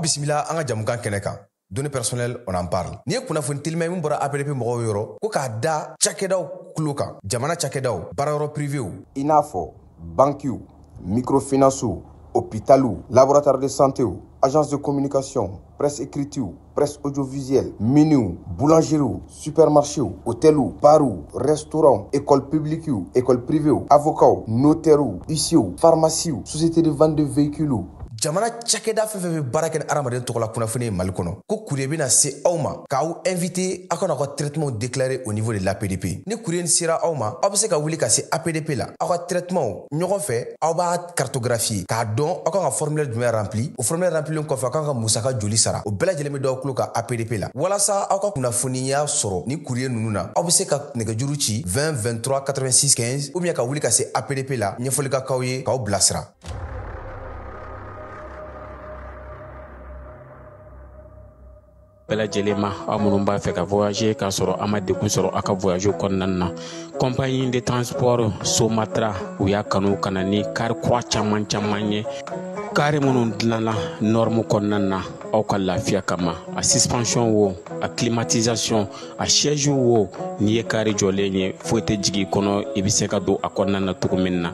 Bisimila an ka jamukan kɛnɛ kan. Données personnelles, on en parle. N'i ye kunnafoni telima ye min bɔra APDP mɔgɔw yɔrɔ, ko k'a da cakɛdaw tulo kan, jamana cakɛdaw, baarayɔrɔ privéw, i n'a fɔ bankiw, microfinancew, hôpitaliw, laboratoire de santéw, agence de communication, presse écritew, presse audiovisuelle, miniw, boulangeriew, supermarchéw, hôteliw, barw, restaurants, école publiquew, école privéw, avocats, notaires, huissiers, pharmacies, société de vente de véhicules. Jamana cakɛda fɛn fɛn bɛ baara kɛ ni hadamaden tɔgɔ la kunnafoni ye Mali kɔnɔ, ko courrier bɛna se aw ma k'aw invité aw kana aw ka traitement déclarer au niveau de l'APDP. Ni courrier sera aw ma, aw bɛ se ka wuli ka se APDP la, aw ka traitement ɲɔgɔn fɛ, aw b'a cartographier k'a dɔn aw kan ka formulaire jumɛn rempli. O formulaire remplilen kɔfɛ, aw kan ka musaka joli sara, o bɛɛ lajɛlen bɛ d'aw tulo kan APDP la. Walasa aw ka kunnafoniya sɔrɔ ni courrier ninnu na, aw bɛ se ka nɛgɛjuru ci 20 23 86 15 ou bien ka wuli ka se APDP la, ɲɛfɔli ka k'aw ye k'aw bilasira. Bɛɛ lajɛlen ma, aw minnu b'a fɛ ka voyager k'a sɔrɔ a ma degun sɔrɔ a ka voyage kɔnɔna na, compagnie de transport Somatra u y'a kanu ka na ni kari kura caman caman ye, kari minnu dilanna norme kɔnɔna na aw ka lafiya kama. A suspension wo, a climatisation, a siège wo, n'i ye kari jɔlen ye foyi tɛ jigin i kɔnɔ, i bɛ se ka don a kɔnɔna na cogo min na.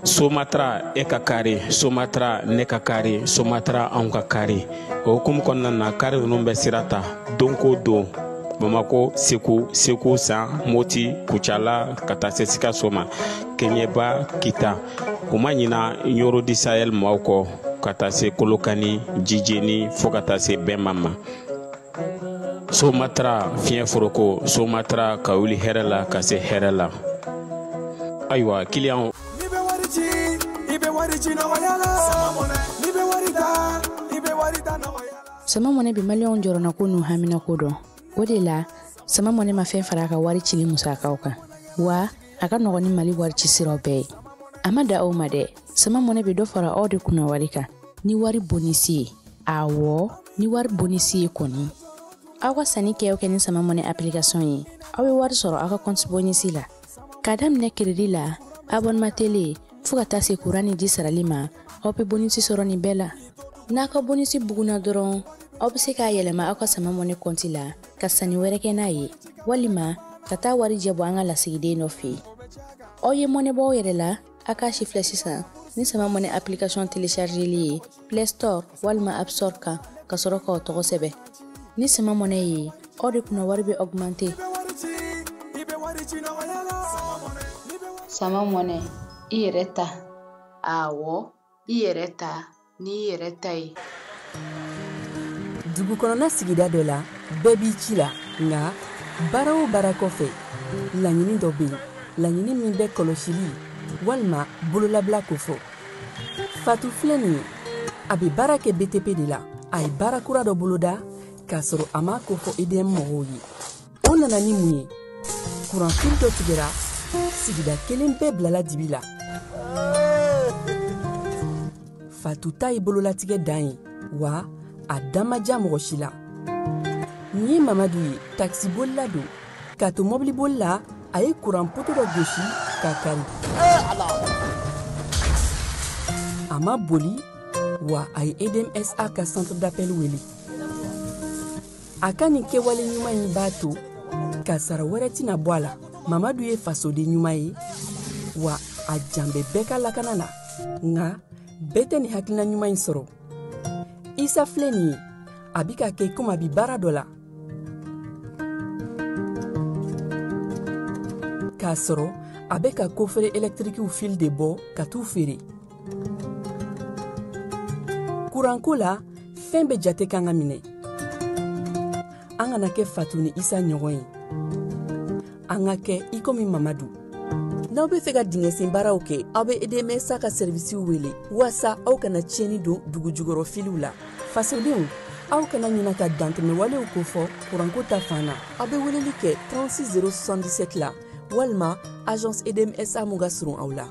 Somatra e ka kari, Somatra ne ka kari, Somatra anw ka kari. O hukumu kɔnɔna na, kari ninnu bɛ sira ta don ko don, Bamako, Segu, Segu San, Moti, Kucala, ka taa se Sikaso ma, Keɲeba, Kita. U ma ɲina Ɲoro di Sahel maaw kɔ, ka taa se Kolokani, Jijeni, fo ka taa se Bɛnma ma. Somatra fiɲɛ foroko, Somatra ka wuli hɛrɛ la ka se hɛrɛ la. Ayiwa kiliyanw, Sama Mɔnɛ bɛ maliyɛnw jɔrɔna ko n'u haminako dɔn. O de la Sama Mɔnɛ ma fɛn fara a ka wari cili musakaw kan, wa a ka nɔgɔn ni Mali wari ci siraw bɛɛ ye. A ma da aw ma dɛ, Sama Mɔnɛ bɛ dɔ fara aw de kunna wari kan ni wari bonisi ye. Awɔ, ni wari bonisi ye kɔni. Aw ka sanni kɛ o kɛ ni Sama Mɔnɛ application ye, aw bɛ wari sɔrɔ aw ka compte bonisi la. K'a daminɛ crédit la, abonnement télé, fo ka taa se courant ni ji sarali ma, aw bɛ bonisi sɔrɔ nin bɛɛ la. N'a ka bonisi bugunna dɔrɔn, aw bɛ se k'a yɛlɛma aw ka Sama Mɔnɛ kɔnti la ka sanni wɛrɛ kɛ n'a ye, walima ka taa wari jɛ bɔ an ka lasigiden dɔ fɛ yen. Aw ye mɔnɛ bɔ aw yɛrɛ la, a k'a si filɛ sisan ni Sama Mɔnɛ application téléchargeli ye Play Store walima App Store kan, ka sɔrɔ k'aw tɔgɔ sɛbɛn. Ni Sama Mɔnɛ ye, aw de kunna wari bɛ augmenter. Sama Mɔnɛ, i yɛrɛ ta. Awɔ, i yɛrɛ ta n'i yɛrɛ ta ye. Dugu kɔnɔna sigida dɔ la, bɛɛ b'i ci la, nka baara o baara kɔfɛ, laɲini dɔ bɛ yen, laɲini min bɛ kɔlɔsili walima bololabila kofɔ. Fatu filɛ nin ye, a bɛ baara kɛ BTP de la. A ye baara kura dɔ boloda k'a sɔrɔ a m'a kofɔ EDM mɔgɔw ye. O nana ni mun ye? Kuranfili dɔ tigɛra, sigida kelen bɛɛ bilala dibi la. Fatu ta ye bololatigɛ dan ye, wa a da ma diya mɔgɔ si la. Nin ye Mamadu ye, takisibolila don. K'a to mɔbiliboli la, a ye kuran poto dɔ gosi k'a kari. A ma boli, wa a ye EDMSA ka centre d'appel wele. A ka nin kɛwale ɲuman in b'a to kasara wɛrɛ tɛna bɔ a la. Mamadu ye fasoden ɲuman ye, wa a jan bɛ bɛɛ ka lakana na. Nka bɛɛ tɛ nin hakilina ɲuman in sɔrɔ. Isa filɛ nin ye, a bɛ ka kɛ komi a bɛ baara dɔ la, k'a sɔrɔ a bɛ ka kofere ɛlɛtirikiw fil de bɔ ka t'u feere. Kuranko la, fɛn bɛɛ jate kan ka minɛ. An kana kɛ Fatu ni Isa ɲɔgɔn ye, an ka kɛ i komi Mamadu. N'aw bɛ fɛ ka dingɛsen baaraw kɛ, aw bɛ EDMSA ka sɛrivisiw wele waasa aw kana tiɲɛni don dugu jukɔrɔ filiw la. Fasodenw, aw kana ɲina ka dantɛmɛwalew kofɔ kuranko ta fan na. Aw bɛ weleli kɛ 36 077 la walima agence EDMSA mun ka surun aw la.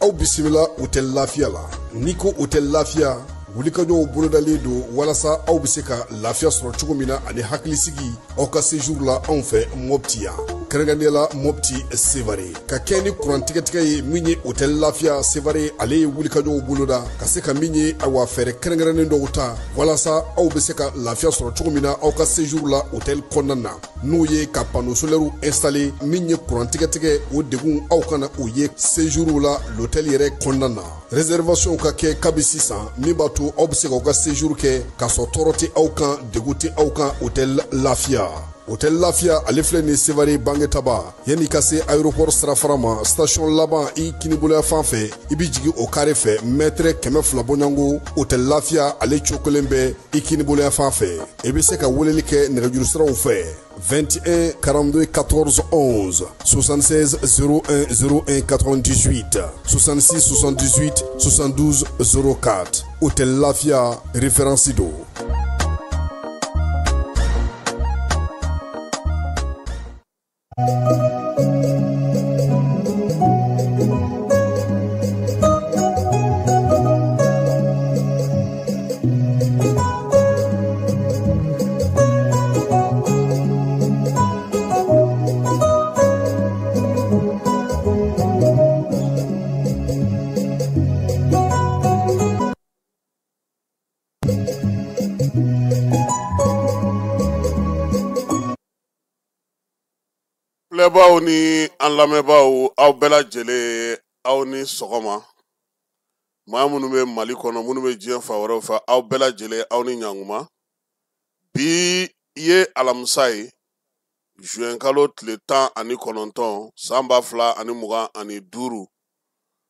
Aw bisimila hôtel Lafiya la. N'i ko hôtel Lafiya, wulikajɔw bolodalen don walasa aw bɛ se ka lafiya sɔrɔ cogo min na ani hakilisigi aw ka séjour la anw fɛ Mopti yan. Kɛrɛnkɛrɛnnenya la Mopti Sevare ka kɛ ni kurantigɛtigɛ ye min ye Hôtel Lafiya Sevare, ale ye wulikajɔw boloda ka se ka min ye ayiwa fɛɛrɛ kɛrɛnkɛrɛnnen dɔw ta walasa aw bɛ se ka lafiya sɔrɔ cogo min na aw ka séjour la hôtel kɔnɔna na, n'o ye ka panneau solaire installé. Min ye kurantigɛtigɛ, o degun aw kana o ye séjour la l'hôtel yɛrɛ kɔnɔna na. Réservation ka kɛ kabi sisan, min b'a to aw bɛ se k'aw ka séjour kɛ k'a sɔrɔ tɔɔrɔ tɛ aw kan, degun tɛ aw kan. Hôtel Lafiya, Hôtel Lafiya, ale filɛ nin Sevare Bangetaba, yanni ka se aéroport sirafara ma, station laban i kiniboloya fan fɛ, i bɛ jigin o carré fɛ, mètre 200 bɔɲɔgɔnko, Hôtel Lafiya ale cogo kelen bɛ i kiniboloya fan fɛ. I bɛ se ka weleli kɛ nɛgɛjuru siraw fɛ: 21 42 14 11, 76 01 01 98, 66 78 72 04. Hôtel Lafia, référence do. Filɛbaw ni an lamɛnbaaw, aw bɛɛ lajɛlen, aw ni sɔgɔma. Maa minnu bɛ Mali kɔnɔ, minnu bɛ diɲɛ fan wɛrɛw fɛ, aw bɛɛ lajɛlen, aw ni ɲankuma. Bi ye alamisa ye, juin kalo tile 19, san 2025.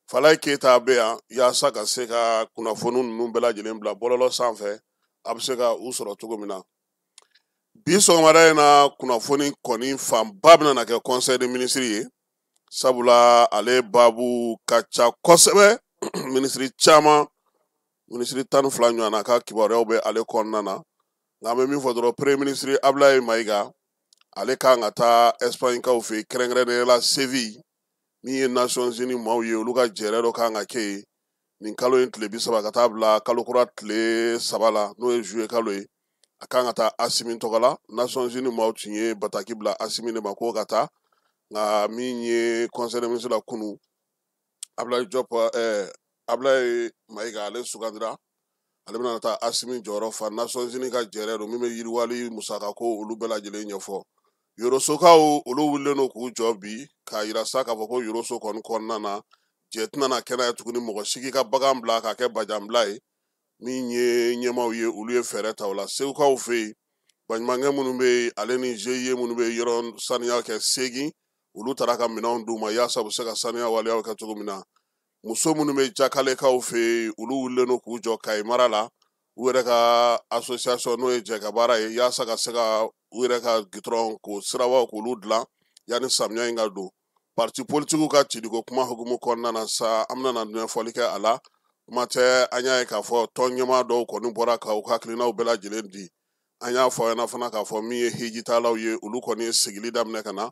Falaye Keyita bɛ yan yaasa ka se ka kunnafoni ninnu bɛɛ lajɛlen bila bɔlɔlɔ sanfɛ, a bɛ se ka u sɔrɔ cogo min na. Bi sɔgɔmada in na, kunnafoni kɔni fanba bɛna na kɛ conseil des ministres ye, sabula ale baabu ka ca kosɛbɛ. Minisiri caman, minisiri 12 ɲɔgɔnna ka kibaruyaw bɛ ale kɔnɔna na. Nka an bɛ min fɔ dɔrɔn, premier ministre Ablaye Mayiga, ale kan ka taa Espagne kaw fɛ yen, kɛrɛnkɛrɛnnenya la Séville. Min ye Nations Unies maaw ye, olu ka jɛrɛ dɔ kan ka kɛ yen nin kalo in tile 30 ka taa bila kalo kura tile 3 la, n'o ye juillet kalo ye. A kan ka taa Asimi tɔgɔ la. Nations Unies maaw tun ye bataki bila Asimi de ma k'o ka taa. Nka min ye conseil des ministres la kunu, Ablaye Diop, Ablaye Mayiga, ale sugandira, ale bɛna taa Asimi jɔyɔrɔ fa. Nations Unies ka jɛrɛ don min bɛ yiriwali musaka ko olu bɛɛ lajɛlen ɲɛfɔ. Yorosokaw, olu wulilen don k'u jɔ bi k'a yira sa k'a fɔ ko Yoroso kɔni kɔnɔna na, jɛ tɛna na kɛnɛ tuguni mɔgɔ si k'i ka bagan bila k'a kɛ bajanbila ye. Min ye ɲɛmaaw ye, olu ye fɛɛrɛ ta o la. Segukaw fɛ yen, baɲumankɛ minnu bɛ yen, ale ni GIE minnu bɛ yɔrɔ saniya kɛ segin, olu taara ka minɛnw d'u ma yaasa u bɛ se ka saniya waleyaw kɛ cogo min na. Muso minnu bɛ Jakalekaw fɛ yen, olu wulilen don k'u jɔ Kayi mara la, u yɛrɛ ka association, n'o ye jɛkabaara ye, yaasa ka se ka u yɛrɛ ka gitɔrɔn k'o sirabaw k'olu dilan yanni samiya in ka don. Parti politigiw ka ciliko kuma hukumu kɔnɔna na sa, an bɛna na ɲɛfɔli kɛ a la. Kuma tɛ, an y'a ye k'a fɔ tɔn ɲɛmaa dɔw kɔni bɔra k'u hakilinaw bɛɛ lajɛlen di. An y'a fɔ aw ɲɛna fana k'a fɔ min ye hijitalaw ye, olu kɔni ye sigili daminɛ ka na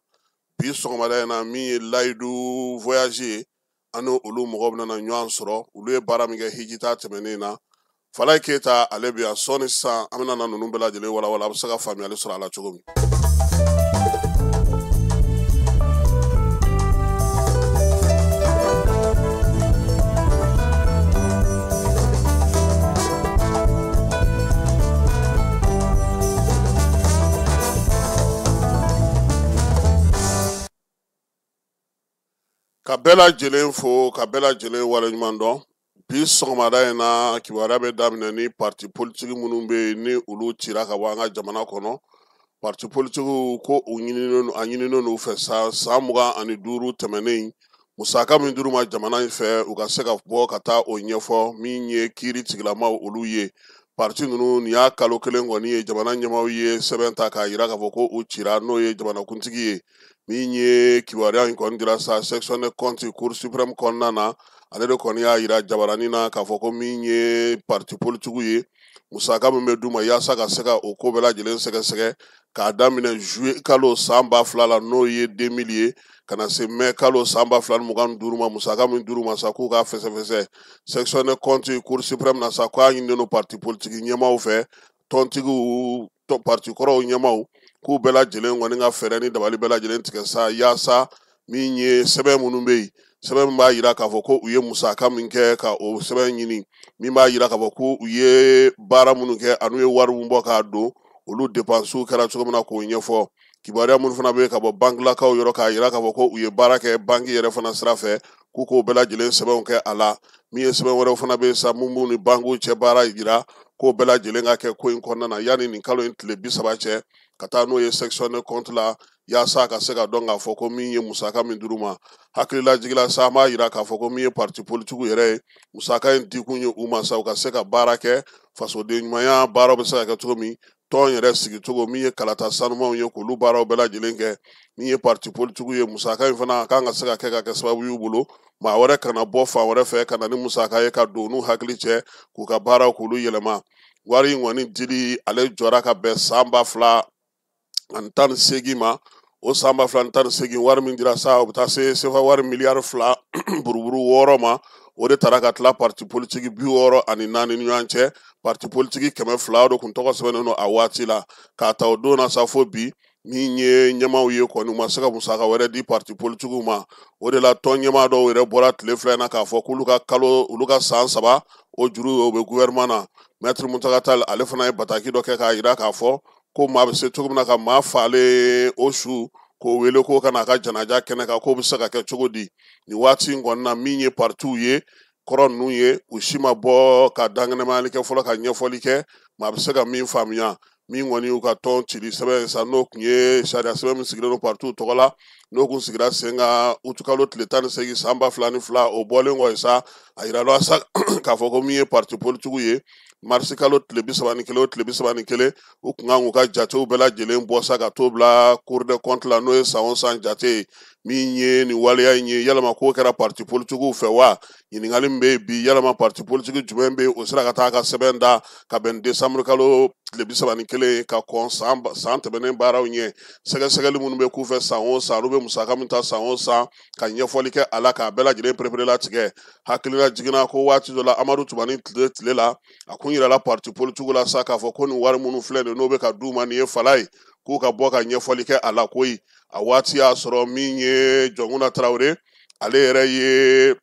bi sɔgɔmada in na. Min ye Layidu Voyage ye, an n'o olu mɔgɔw bɛna ɲɔgɔn sɔrɔ, olu ye baara min kɛ hijita tɛmɛnen na. Falaye Keyita, ale bɛ yan sɔɔni sisan, an bɛna na ninnu bɛɛ lajɛlen walawala, a bɛ se ka faamuyali sɔrɔ a la cogo min. Ka bɛɛ lajɛlen fo, ka bɛɛ lajɛlen waleɲuman dɔn. Bi sɔgɔmada in na, kibaruya bɛ daminɛ ni parti politique minnu bɛ yen ni olu cira ka bɔ an ka jamana kɔnɔ. Parti politique ko u ɲininen, a ɲininen don u fɛ sa, san 25 tɛmɛnen, musaka min dir'u ma jamana in fɛ, u ka se ka bɔ ka taa o ɲɛfɔ. Min ye kiiri tigilamaw olu ye, parti ninnu, nin y'a kalo kelen kɔni ye, jamana ɲɛmaaw ye sɛbɛn ta k'a yira k'a fɔ ko u cira, n'o ye jamanakuntigi ye. Min ye kibaruya in kɔni dira sa, section de compte cour suprême kɔnɔna na, ale de kɔni y'a yira jabaranin na k'a fɔ ko min ye parti politique ye, musaka min bɛ d'u ma yaasa ka se ka o ko bɛɛ lajɛlen sɛgɛsɛgɛ, k'a daminɛ juillet kalo san 2000 la, n'o ye 2000 ye, ka na se mai kalo san 2025 ma, musaka min dir'u ma sa, k'u k'a fɛsɛfɛsɛ. Section de compte cour suprême na sa, k'a ɲininen don parti politique ɲɛmaaw fɛ, tɔntigiw, parti kɔrɔw ɲɛmaaw, K'u bɛɛ lajɛlen kɔni ka fɛɛrɛ ni dabali bɛɛ lajɛlen tigɛ sa, yaasa min ye sɛbɛn minnu bɛ yen, sɛbɛn min b'a jira k'a fɔ ko u ye musaka min kɛ ka o sɛbɛn ɲini, min b'a jira k'a fɔ ko u ye baara minnu kɛ an'u ye wari min bɔ k'a don, olu depansiw kɛra cogo min na k'o ɲɛfɔ. Kibaruya minnu fana bɛ ka bɔ bankilakaw yɔrɔ k'a jira k'a fɔ ko u ye baara kɛ banki yɛrɛ fana sira fɛ, k'u k'o bɛɛ lajɛlen sɛbɛnw kɛ a la. Min ye sɛbɛn wɛrɛw fana bɛ sa mun b'u ni bankiw cɛ baara jira, k'o bɛɛ lajɛlen ka kɛ ko in kɔnɔna na yanni nin kalo in tile 30 cɛ, ka taa n'o ye section de compte la, yaasa ka se ka dɔn k'a fɔ ko min ye musaka min dir'u ma. Hakililajigila sa, an b'a jira k'a fɔ ko min ye parti politique yɛrɛ ye, musaka in dikun ye u ma sa, u ka se ka baara kɛ, fasoden ɲumanya baaraw bɛ se ka kɛ cogo min, tɔn yɛrɛ sigicogo, min ye kalata sanumanw ye, k'olu baaraw bɛɛ lajɛlen kɛ. Min ye parti politique ye, musaka in fana kan ka se ka kɛ ka kɛ sababu y'u bolo, maa wɛrɛ kana bɔ fan wɛrɛ fɛ ka na ni musaka ye ka don n'u hakili cɛ k'u ka baaraw k'olu yɛlɛma. Wari in kɔni dili ale jɔra ka bɛn san 2018 ma. O san 2018 wari min dira sa, o bɛ taa se sefa wari miliyari 2 buruburu 6 ma. O de taara ka tila parti politique 64 ni ɲɔgɔn cɛ. Parti politique 200 de kun tɔgɔ sɛbɛnnen don a waati la. K'a ta o don na sa fo bi, min ye ɲɛmaaw ye kɔni, u ma se ka musaka wɛrɛ di parti politikiw ma. O de la tɔn ɲɛmaa dɔw yɛrɛ bɔra tile fila in na k'a fɔ k'olu ka kalo, olu ka san 3 o juru o bɛ gouvernement na. Maître Mountaga Tall ale fana ye bataki dɔ kɛ k'a jira k'a fɔ ko maa bɛ se cogo min na ka maa falen o su k'o wele k'o ka n'a ka janaja kɛnɛ kan, k'o bɛ se ka kɛ cogo di. Nin waati in kɔni na, min ye partiw ye kɔrɔ ninnu ye, u si ma bɔ ka dankɛnɛmayali kɛ fɔlɔ ka ɲɛfɔli kɛ, maa bɛ se ka min faamuya. Min kɔni y'u ka tɔn cili sɛbɛn ye sa, n'o tun ye sariya sɛbɛn min sigilen don partiw tɔgɔ la, n'o kun sigira sen kan utukalo tile 18 san 2002, o bɔlen kɔ ye sa, a yirala sa k'a fɔ ko min ye parti politikiw ye, marisi kalo tile 31 o tile 31, u kun kan k'u ka jatew bɛɛ lajɛlen bɔ sa ka t'o bila cour des comptes la, n'o ye san o san jate ye. Min ye nin waleya in ye, yalama k'o kɛra parti politikiw fɛ wa? Ɲininkali min bɛ yen bi, yalama parti politique jumɛn bɛ yen o sera ka taa ka sɛbɛn da ka bɛn décembre kalo tile 31 ka kɔn san tɛmɛnen baaraw ɲɛ. Sɛgɛsɛgɛli minnu bɛ k'u fɛ san o san, n'u bɛ musaka min ta san o san, ka ɲɛfɔli kɛ a la k'a bɛɛ lajɛlen pereperelatigɛ. Hakilina jiginna ko waati dɔ la Amadu Tumani tile la, a kun yirala parti politique la sa k'a fɔ ko nin wari minnu filɛ nin n'o bɛ ka d'u ma, nin ye fala ye, k'u ka bɔ ka ɲɛfɔli kɛ a la koyi. A waati y'a sɔrɔ min ye Jɔnkunda Tarawele, ale yɛrɛ ye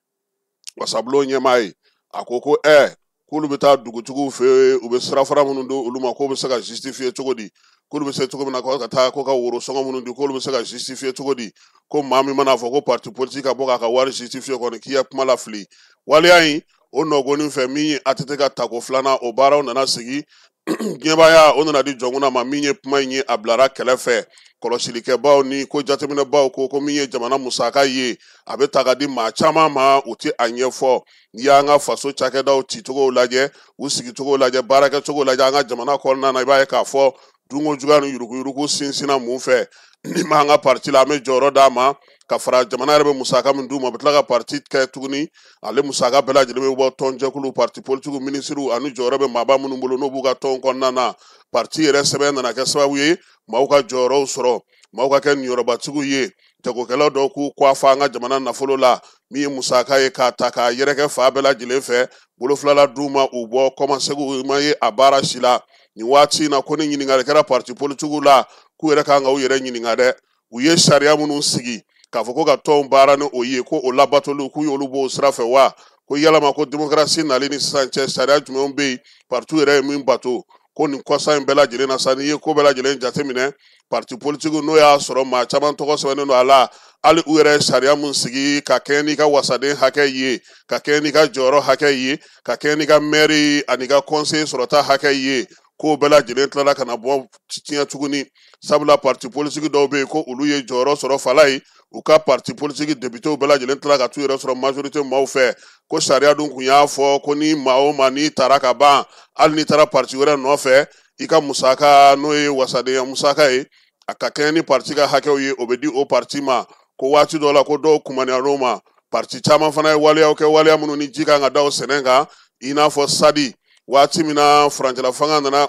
wasabulon ɲɛmaa ye, a ko ko k'olu bɛ taa dugutigiw fɛ yen, u bɛ sirafara minnu don olu ma, k'o bɛ se ka justifier cogo di, k'olu bɛ se cogo min na ka taa ko ka woro sɔngɔ minnu di, k'olu bɛ se ka justifier cogo di, ko maa min mana fɔ ko parti politique ka bɔ k'a ka wari justifier kɔni, k'i ya kuma lafili. Waleya in o nɔgɔnin fɛ, min ye ATT ka tako filanan, o baaraw nana sigi ɲɛbaaya o nana di Jɔnkunda ma. Min ye kuma in ye, a bilara kɛrɛfɛ. Kɔlɔsilikɛbaw ni ko jateminɛbaw ko min ye jamana musaka ye, a bɛ ta ka di maa caman ma, u tɛ a ɲɛfɔ. N'i y'an ka faso cakɛdaw cicogow lajɛ, u sigicogo lajɛ, baarakɛcogo lajɛ an ka jamana kɔnɔna na, i b'a ye k'a fɔ dunko juguya ni yuruguyurugu sinsinna mun fɛ. Ni m'an ka parti la, an bɛ jɔyɔrɔ d'a ma ka fara jamana yɛrɛ bɛ musaka min d'u ma, u bɛ tila ka parti kɛ tuguni. Ale musaka bɛɛ lajɛlen bɛ bɔ tɔnjɛkulu, parti politique, minisiriw ani jɔyɔrɔ bɛ maaba minnu bolo n'o b'u ka tɔn kɔnɔna na. Parti yɛrɛ sɛbɛn nana kɛ sababu ye maaw ka jɔyɔrɔw sɔrɔ, maaw ka kɛ niyɔrɔbatigiw ye, jagokɛlaw dɔw k'u kɔ fa an ka jamana nafolo la. Min ye musaka ye k'a ta k'a yɛrɛkɛ fan bɛɛ lajɛlen fɛ, bolofilala d'u ma, u bɔ kɔmasegin ma ye a baara si la. Nin waati in na, ko ni ɲininkali kɛra parti politikiw la, k'u yɛrɛ kan ka u yɛrɛ ɲininka dɛ. U ye sariya minnu sigi k'a fɔ ko ka tɔnw baara ni o ye, ko o labatoliw k'u y'olu b'o sira fɛ wa? Ko yalama ko démocratie nali ni sisan cɛ, sariya jumɛnw bɛ yen parti yɛrɛ ye min bato? Ko nin kɔsa in bɛɛ lajɛlen na sa, n'i ye ko bɛɛ lajɛlen jateminɛ, parti politique n'o y'a sɔrɔ maa caman tɔgɔ sɛbɛnnen don a la, hali u yɛrɛ ye sariya mun sigi ka kɛɲɛ n'i ka wasaden hakɛ ye, ka kɛɲɛ n'i ka jɔyɔrɔ hakɛ ye, ka kɛɲɛ n'i ka maire ani ka conseiller sɔrɔta hakɛ ye, k'o bɛɛ lajɛlen tilala ka na bɔ tiɲɛ tuguni. Sabula parti politique dɔw bɛ yen ko olu ye jɔyɔrɔ sɔrɔ fala ye, u ka parti politique députéw bɛɛ lajɛlen tilala ka t'u yɛrɛ sɔrɔ majorité maaw fɛ. Ko sariya dun kun y'a fɔ ko ni maa o maa n'i taara ka ban, hali n'i taara parti wɛrɛ nɔfɛ, i ka musaka n'o ye wasadenya musaka ye, a ka kɛɲɛ ni parti ka hakɛw ye, o bɛ di o parti ma. Ko waati dɔ la ko dɔw kumaniyar'o ma. Parti caman fana ye waleyaw kɛ, waleya minnu ni ji kan ka da o sɛnɛ kan, i n'a fɔ sadi waati min na furancɛla fanga nana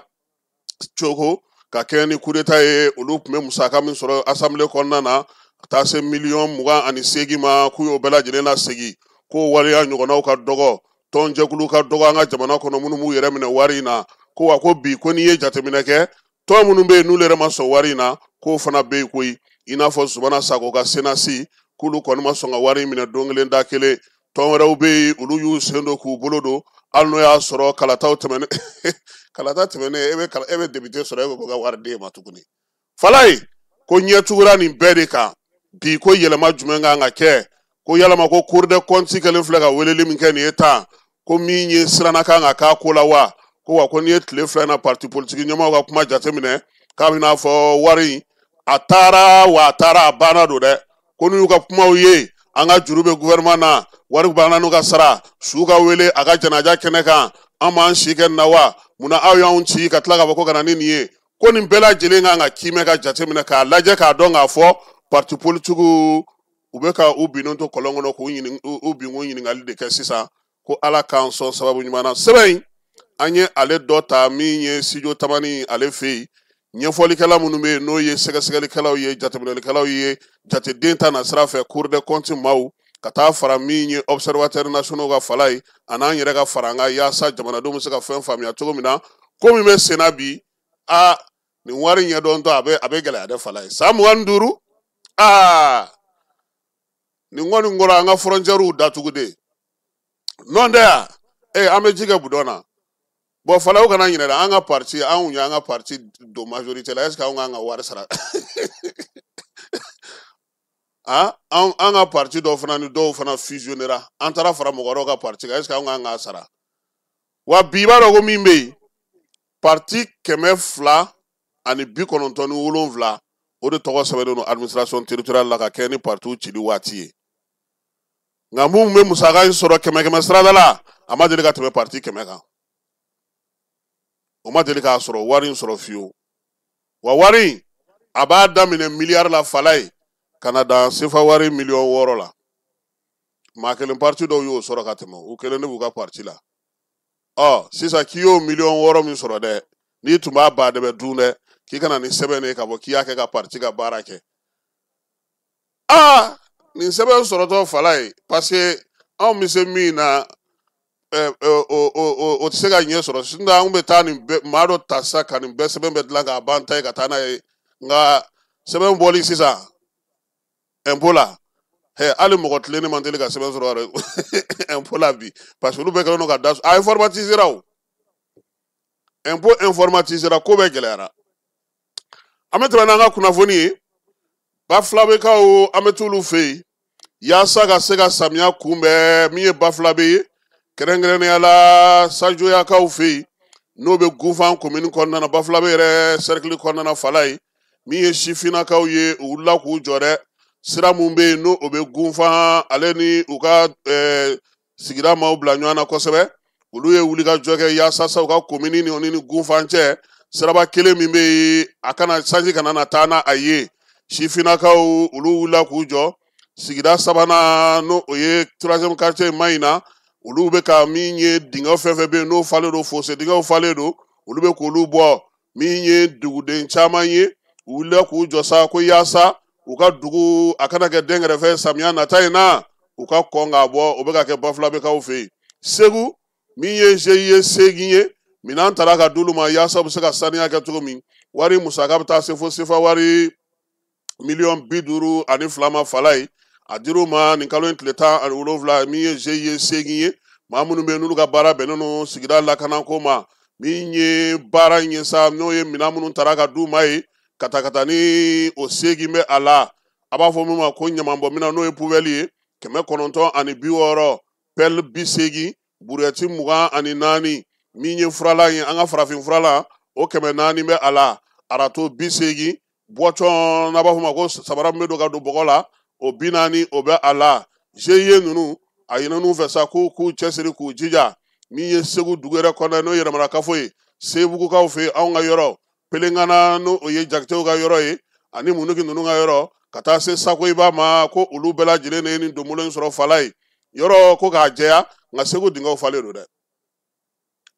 cogo ka kɛɲɛ ni coup d'état ye, olu tun bɛ musaka min sɔrɔ assemblée kɔnɔna na ka taa se miliyɔn 28 ma, k'u y'o bɛɛ lajɛlen lasegin. Ko waleya ɲɔgɔnnaw ka dɔgɔ, tɔnjɛkulu ka dɔgɔ an ka jamana kɔnɔ minnu b'u yɛrɛ minɛ wari in na. Ko wa ko bi ko n'i ye jateminɛ kɛ, Tɔn minnu bɛ yen n'olu yɛrɛ ma sɔn wari in na, k'o fana bɛ yen koyi. I n'a fɔ Zumana Sako ka Senasi, k'olu kɔni ma sɔn ka wari in minɛ don kelen da kelen. Tɔn wɛrɛw bɛ yen, olu y'u sen don k'u bolo don, hali n'o y'a sɔrɔ kalataw tɛmɛnen kalata tɛmɛnen e bɛ député sɔrɔ, e ko ka wari d'e ma tuguni. Falaye ko ɲɛ tugura nin bɛɛ de kan bi, ko yɛlɛma jumɛn kan ka kɛ, ko yalama ko Cour des comptes kɛlen filɛ ka weleli min kɛ nin ye tan, ko min ye siranna kan ka k'a ko la wa, ko wa ko n'i ye tile 2 in na parti politique ɲɛmaaw ka kuma jateminɛ, k'a bɛna fɔ wari in a taara wa a taara a banna don dɛ, ko n'u y'u ka kumaw ye, an ka juru bɛ gouvernement na, wari banna n'u ka sara, su ka wele a ka janaja kɛnɛ kan, an b'an si kɛ nin na wa, munna aw y'anw ci ka tila k'a fɔ ko ka na ni nin ye, ko nin bɛɛ lajɛlen kan ka kiimɛ ka jateminɛ k'a lajɛ k'a dɔn k'a fɔ parti politique u bɛ ka u binnen to kɔlɔn kɔnɔ k'u ɲini u bin k'u ɲininkali de kɛ sisan, ko Ala k'an sɔn sababu ɲuman na. Sɛbɛn in an ye ale dɔ ta min ye Studio Tamani ale fɛ yen, ɲɛfɔlikɛla minnu bɛ yen n'o ye sɛgɛsɛgɛlikɛlaw ye, jateminɛlikɛlaw ye, jateden ta na sira fɛ Cour des comptes maaw, ka taa fara min ye observateur nationaux ka fala ye, a n'an yɛrɛ ka fara an kan yaasa jamanadenw bɛ se ka fɛn faamuya cogo min na, ko min bɛ sen na bi, aa nin wari ɲɛdɔntɔ a bɛ gɛlɛya dɛ fala ye. San 25, aa nin kɔni kɔrɔ an ka frontières datugu de, nɔn tɛ yan, an bɛ ji kɛ budɔn na. Bon fala o kana ɲinɛ dɛ, an ka parti, anw y'an ka parti don majorité la, est ce que anw k'an ka wari sara? An ka parti dɔw fana ni dɔw fana fusionnera, an taara fara mɔgɔ wɛrɛw ka parti kan, est ce que anw k'an k'a sara? Wa bi i b'a dɔn ko min bɛ yen, parti 297 o de tɔgɔ sɛbɛnnen don administration territoriale la ka kɛ ni partiw cili waati ye. Nka mun bɛ musaka in sɔrɔ 100 sirada la, a ma deli ka tɛmɛ parti 100 kan. O ma deli k'a sɔrɔ wari in sɔrɔ fiyewu. Wa wari in a b'a daminɛ miliyari la fala ye ka na dan sefa wari miliyɔn 6 la. Maa kelen parti dɔw y'o sɔrɔ ka tɛmɛ, u kelen de b'u ka parti la. Ɔ sisan k'i y'o miliyɔn 6 min sɔrɔ dɛ, n'i tun b'a ba dɛmɛ dun dɛ, k'i kana nin sɛbɛn de ye k'a fɔ k'i y'a kɛ ka parti ka baara kɛ. Aa nin sɛbɛn sɔrɔtɔ fala ye, parce que anw bɛ se min na, o tɛ se ka ɲɛ sɔrɔ. Sinon anw bɛ taa nin bɛɛ, maa dɔ ta sisan ka nin bɛɛ sɛbɛn bɛɛ dilan k'a ban ta ye ka taa n'a ye. Nka sɛbɛn bɔli sisan impôt la, hali mɔgɔ tilennen man teli ka sɛbɛn sɔrɔ yɛrɛ impôt la bi, parce que olu bɛɛ kɛlen don ka da a informatisera o, impôt informatisera, ko bɛɛ gɛlɛyara. An bɛ tɛmɛ n'an ka kunnafoni ye. Bafulabekaw, an bɛ t'olu fɛ yen yaasa ka se ka samiya kunbɛn. Min ye Bafulabe ye, kɛrɛnkɛrɛnnenya la Sajoyakaw fɛ yen, n'o bɛ Gunfan commune kɔnɔna na, Bafulabe yɛrɛ cercle kɔnɔna na fala ye. Min ye sifinnakaw ye, u wulila k'u jɔ dɛ. Sira mun bɛ yen n'o o bɛ Gunfan ale ni u ka sigida maaw bila ɲɔgɔn na kosɛbɛ, olu ye wulikajɔ kɛ yaasa sa u ka commune ni Gunfan cɛ siraba kelen min bɛ yen, a kana sanji kana na taa n'a a ye. Sifinnakaw olu wulila k'u jɔ. Sigida sabanan n'o o ye 3e quartier Mayina, olu bɛ ka min ye dingɛ fɛn fɛn bɛ yen n'o falen don, fosse dingɛw falen don, olu bɛ k'olu bɔ. Min ye duguden caman ye, u wulila k'u jɔ sa ko yaasa u ka dugu a kana kɛ dɛnkɛrɛfɛ samiya nata in na, u ka kɔn k'a bɔ. O bɛ ka kɛ Bafulabekaw fɛ yen. Segu, min ye GIE 8 ye, minɛn tara ka d'olu ma yaasa u bɛ se ka saniya kɛ cogo min. Wari musaka bɛ taa se fo sefa wari miliyɔn 52 ma fala ye. A dir'u ma nin kalo in tile 17. Min ye GIE 8 ye, maa minnu bɛ yen n'olu ka baara bɛnnen don sigida lakanako ma, min ye baara in ye sa, n'o ye minɛn minnu tara ka d'u ma ye, katakata ni o 8 bɛ a la. A b'a fɔ min ma ko ɲamanbɔminɛn, n'o ye poubelle ye, 960, pelle 80, brouette 24. Min ye furalan ye, an ka farafin furalan, o 400 bɛ a la, arato 80, bɔtɔn n'a b'a fɔ ma ko sabara min bɛ don ka don bɔgɔ la, o 40 o bɛ a la. GIE ninnu a ɲinɛn'u fɛ sa k'u cɛsiri k'u jija. Min ye Segu dugu yɛrɛ kɔnɔ n'o ye yɛrɛmarakafo ye, Sebugukaw fɛ yen, anw ka yɔrɔ Pelengana n'o o ye Jakitew ka yɔrɔ ye, ani Munuki ninnu ka yɔrɔ, ka taa se Sakoyiba ma, ko olu bɛɛ lajɛlen de ye nin donbolo in sɔrɔ fala ye. Yɔrɔ ko k'a jɛya, nka Segu dingɛw falen don dɛ.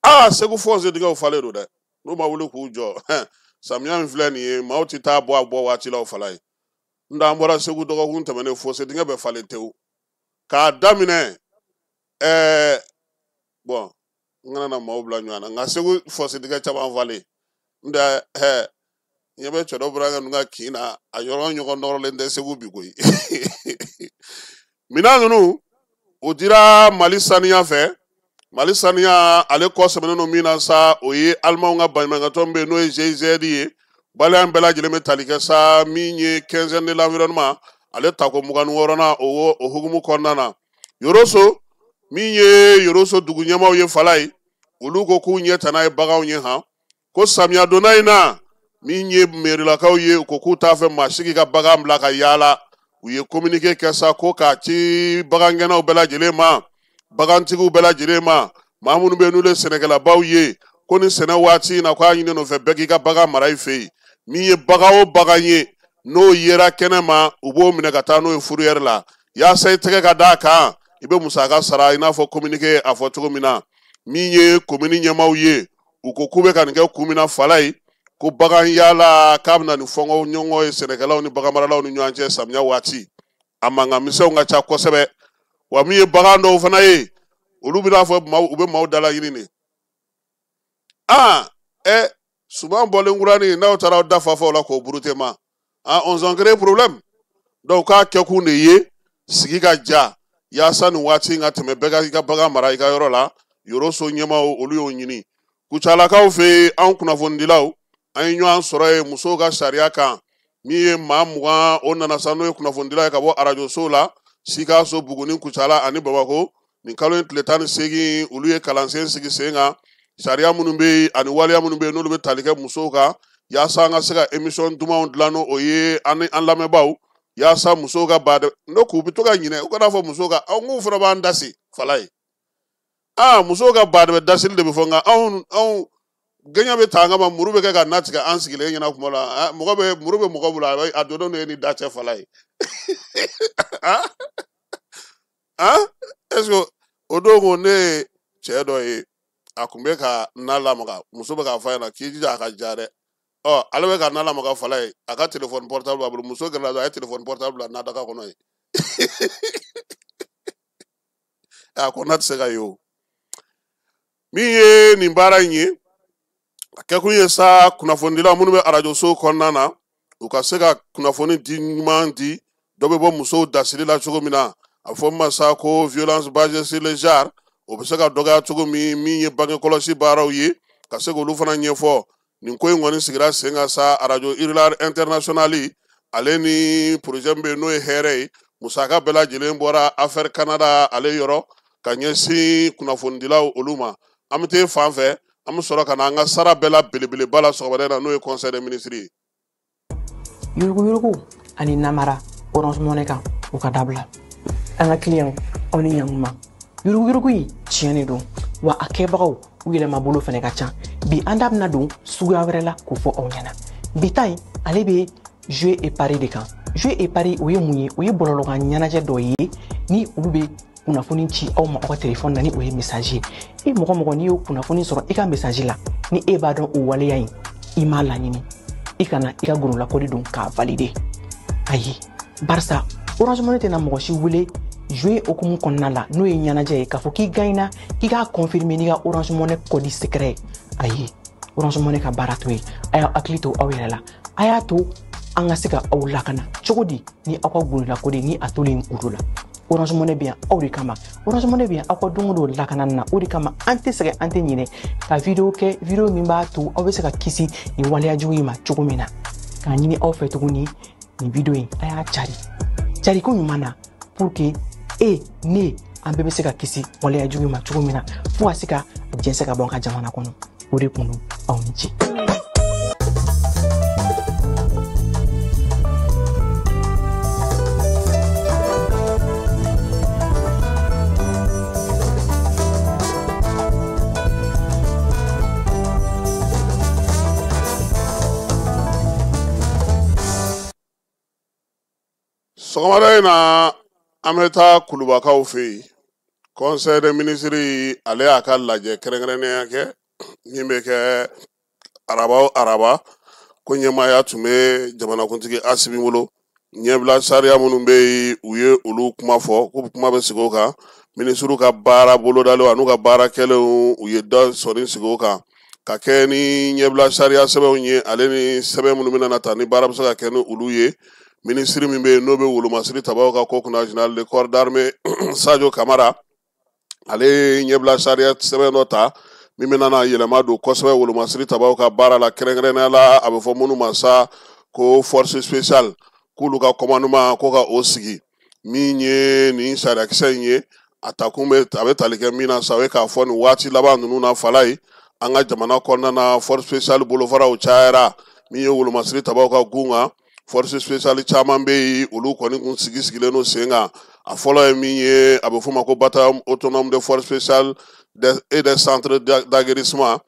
Aa Segu fosse dingɛw falen don dɛ. N'u ma wuli k'u jɔ, samiya min filɛ nin ye, maaw tɛ taa bɔ a bɔ waati la o fala ye. N tɛ an bɔra Segu dɔgɔkun tɛmɛnen, fosse dingɛ bɛɛ falen tewu. K'a daminɛ bɔn n kana na maaw bila ɲɔgɔn na, nka Segu fosse dingɛ caman falen. N tɛ Ɲɛ bɛ cɛ dɔ bɔra ka ninnu ka kin na, a yɔrɔ ɲɔgɔn nɔrɔlen tɛ Segu bi koyi. Minan ninnu o dira Mali saniya fɛ. Mali saniya ale kɔ sɛmɛnen don min na sa, o ye Alimanw ka baɲumankɛtɔn min bɛ yen n'o ye GIZ ye. Baliya in bɛɛ lajɛlen bɛ tali kɛ sa min ye quinzaine de l'environnement, ale tako 26nan o hukumu kɔnɔna na. Yoroso, min ye Yoroso dugu ɲɛmaaw ye Falaye, olu ko k'u ɲɛ tana ye baganw ye han. Ko samiya donna in na, min ye merilakaw ye, u ko k'u t'a fɛ maa si k'i ka bagan bila ka yaala. U ye communiqué kɛ sa ko k'a ci bagangɛnnaw bɛɛ lajɛlen ma, bagantigiw bɛɛ lajɛlen ma, maa minnu bɛ yen n'olu ye sɛnɛkɛlabaw ye, ko ni sɛnɛ waati in na k'a ɲini u fɛ bɛɛ k'i ka bagan mara i fɛ yen. Min ye bagan o bagan ye n'o yera kɛnɛ ma, u b'o minɛ ka taa n'o ye fourrière la, yaasa i tɛgɛ ka d'a kan, i bɛ musaka sara i n'a fɔ communiqué a fɔ cogo min na. Min ye komini ɲɛmaaw ye, u ko k'u bɛ ka nin kɛ kun min na Falaye, ko bagan yaala k'a bɛna ni fɔnkɔ ɲɔgɔn ye sɛnɛkɛlaw ni baganmaralaw ni ɲɔgɔn cɛ samiya waati. A mankan misɛnw ka ca kosɛbɛ. Wa min ye bagan dɔw fana ye, olu bɛna fɔ u bɛ maaw dala ɲini de. Suman bɔlen kuranin, n'aw taara aw da fa fa o la k'o burute ma, on s'en crée problème. Donc k'a kɛkun de ye sigi ka ja, yaasa nin waati in ka tɛmɛ, bɛɛ ka i ka bagan mara i ka yɔrɔ la. Yoroso ɲɛmaaw olu y'o ɲini. Kucalakaw fɛ yen, anw kunnafonidilaw an ye ɲɔgɔn sɔrɔ yen musow ka sariya kan. Min ye maa 20 o nana sa, n'o ye kunnafonidila ye ka bɔ arajosow la, Sikaso, Buguni, Kucala ani Bamakɔ. Nin kalo in tile 18, olu ye kalansen sigi sen kan, sariya minnu bɛ yen ani waleya minnu bɛ yen n'olu bɛ tali kɛ musow kan, yaasa an ka se ka émission dumanw dilan n'o ye an ni an lamɛnbaaw, yaasa musow ka ba n'o k'u bɛ to ka ɲinɛ, u kana fɔ musow ka, anw k'u fana b'an dasi Falaye. Musow ka ba de bɛ dasili de bɛ fɔ, nka anw gɛɲɛ bɛ ta an kama, muru bɛ kɛ ka na tigɛ an sigilen ɲɛna kuma la. Mɔgɔ bɛ muru bɛ mɔgɔ bolo, a donnen don e ni da cɛ Falaye. Est-ce que o don ko ne ye cɛ dɔ ye, a kun bɛ ka na lamaga, muso bɛ k'a fɔ a ɲɛna k'i jija a ka ja dɛ. Ale bɛ ka na lamaga Falaye, a ka téléphone portable b'a bolo, muso gɛrɛla dɔrɔn a ye téléphone portable bila nadaga kɔnɔ yen. A ko n'a tɛ se ka ye o. Min ye nin baara in ye, a kɛkun ye sa kunnafonidilaw minnu bɛ arajoso kɔnɔna na, u ka se ka kunnafoni di ɲuman di, dɔ bɛ bɔ musow dasiri la cogo min na, a fɔ min ma sa ko violence basée sur le genre, o bɛ se ka dɔgɔya cogo min. Min ye bange kɔlɔsi baaraw ye, ka se k'olu fana ɲɛfɔ. Nin ko in kɔni sigira sen kan sa arajo Irlande internationale ale ni projet min bɛ yen n'o ye hɛrɛ ye, musaka bɛɛ lajɛlen bɔra affaire Canada ale yɔrɔ ka ɲɛsin kunnafonidilaw olu ma. An bɛ taa fan fɛ, an bɛ sɔrɔ ka na an ka sara bɛɛ la belebeleba la sɔgɔmada in na, n'o ye conseil des ministres ye. Yuruguyurugu ani namara Orange Money kan, o ka dabila. An ka client, aw ni ɲankuma. Yuruguyurugu in tiɲɛ de don, wa a kɛbagaw u yɛlɛmabolo fana ka ca. Bi an da bɛna don suguya wɛrɛ la k'o fɔ aw ɲɛna. Bi ta in ale bɛ jeu et pari de kan. Jeu et pari o ye mun ye? O ye bɔlɔlɔkan ɲɛnajɛ dɔ ye ni olu bɛ kunnafoni ci aw ma aw ka telefɔni na, ni o ye message ye. E mɔgɔ mɔgɔ n'i y'o kunnafoni sɔrɔ i ka message la, ni e b'a dɔn o waleya in i m'a laɲini, i kana i ka gololakɔli don k'a valider. Ayi, barisa Orange Money tɛna mɔgɔ si wele jouer hokumu kɔnɔna la n'o ye ɲɛnajɛ ye k'a fɔ k'i gagnera k'i k'a confirmer n'i ka Orange Money code secret ye. Ayi, Orange Money ka baara t'o ye. A y'aw hakili to aw yɛrɛ la, a y'a to an ka se ka aw lakana cogo di ni aw ka gololakɔli ni a tolen kudo la. Orange Money bɛ yan aw de kama. Orange Money bɛ yan aw ka don o don lakanani na. O de kama an tɛ sɛgɛn, an tɛ ɲinɛ ka video kɛ, video min b'a to aw bɛ se ka kisi nin waleya jugu in ma cogo min na. K'a ɲini aw fɛ tuguni, nin video in a y'a cari, cari ko ɲuman na, pour que e ne an bɛɛ bɛ se ka kisi waleya jugu in ma cogo min na, fo ka se ka jɛnsɛn ka bɔ an ka jamana kɔnɔ. O de kun don, aw ni ce. Sɔgɔmada in na, an bɛ taa Kulubakaw fɛ yen. Conseil des ministres ale y'a ka lajɛ kɛrɛnkɛrɛnnenya kɛ min bɛ kɛ araba o araba, ko ɲɛmaaya tun bɛ jamanakuntigi Asimi bolo. Ɲɛbila sariya minnu bɛ yen, u ye olu kuma fɔ, ko kuma bɛ sigi o kan. Minisiriw ka baara bolodalenw an'u ka baara kɛlenw, u ye da sɔnni sigi o kan. Ka kɛ ni ɲɛbila sariya sɛbɛnw ye, ale ni sɛbɛn minnu bɛna na ta ni baara bɛ se ka kɛ ni olu ye. Minisiri min bɛ yen n'o bɛ wolomasiri tabaw ka ko kunna, général de corps d'armée Sadio Kamara, ale ye ɲɛbila sariya sɛbɛn dɔ ta min bɛna na yɛlɛma don kosɛbɛ wolomasiri tabaw ka baara la, kɛrɛnkɛrɛnnenya la a bɛ fɔ minnu ma sa ko force spéciale, k'olu ka commandement ko ka o sigi. Min ye nin sariyakisɛ in ye, a takun bɛ a bɛ tali kɛ min na sa, o ye k'a fɔ nin waati laban ninnu na, fala ye an ka jamana kɔnɔna na, force spéciale bolofaraw cayara. Min ye wolomasiri tabaw ka gun kan, force spéciale caman bɛ yen, olu kɔni kun sigi sigilen don sen kan. A fɔlɔ ye min ye, a bɛ f'o ma ko bataillon autonome de force spéciale et des centres d'aguerrissement.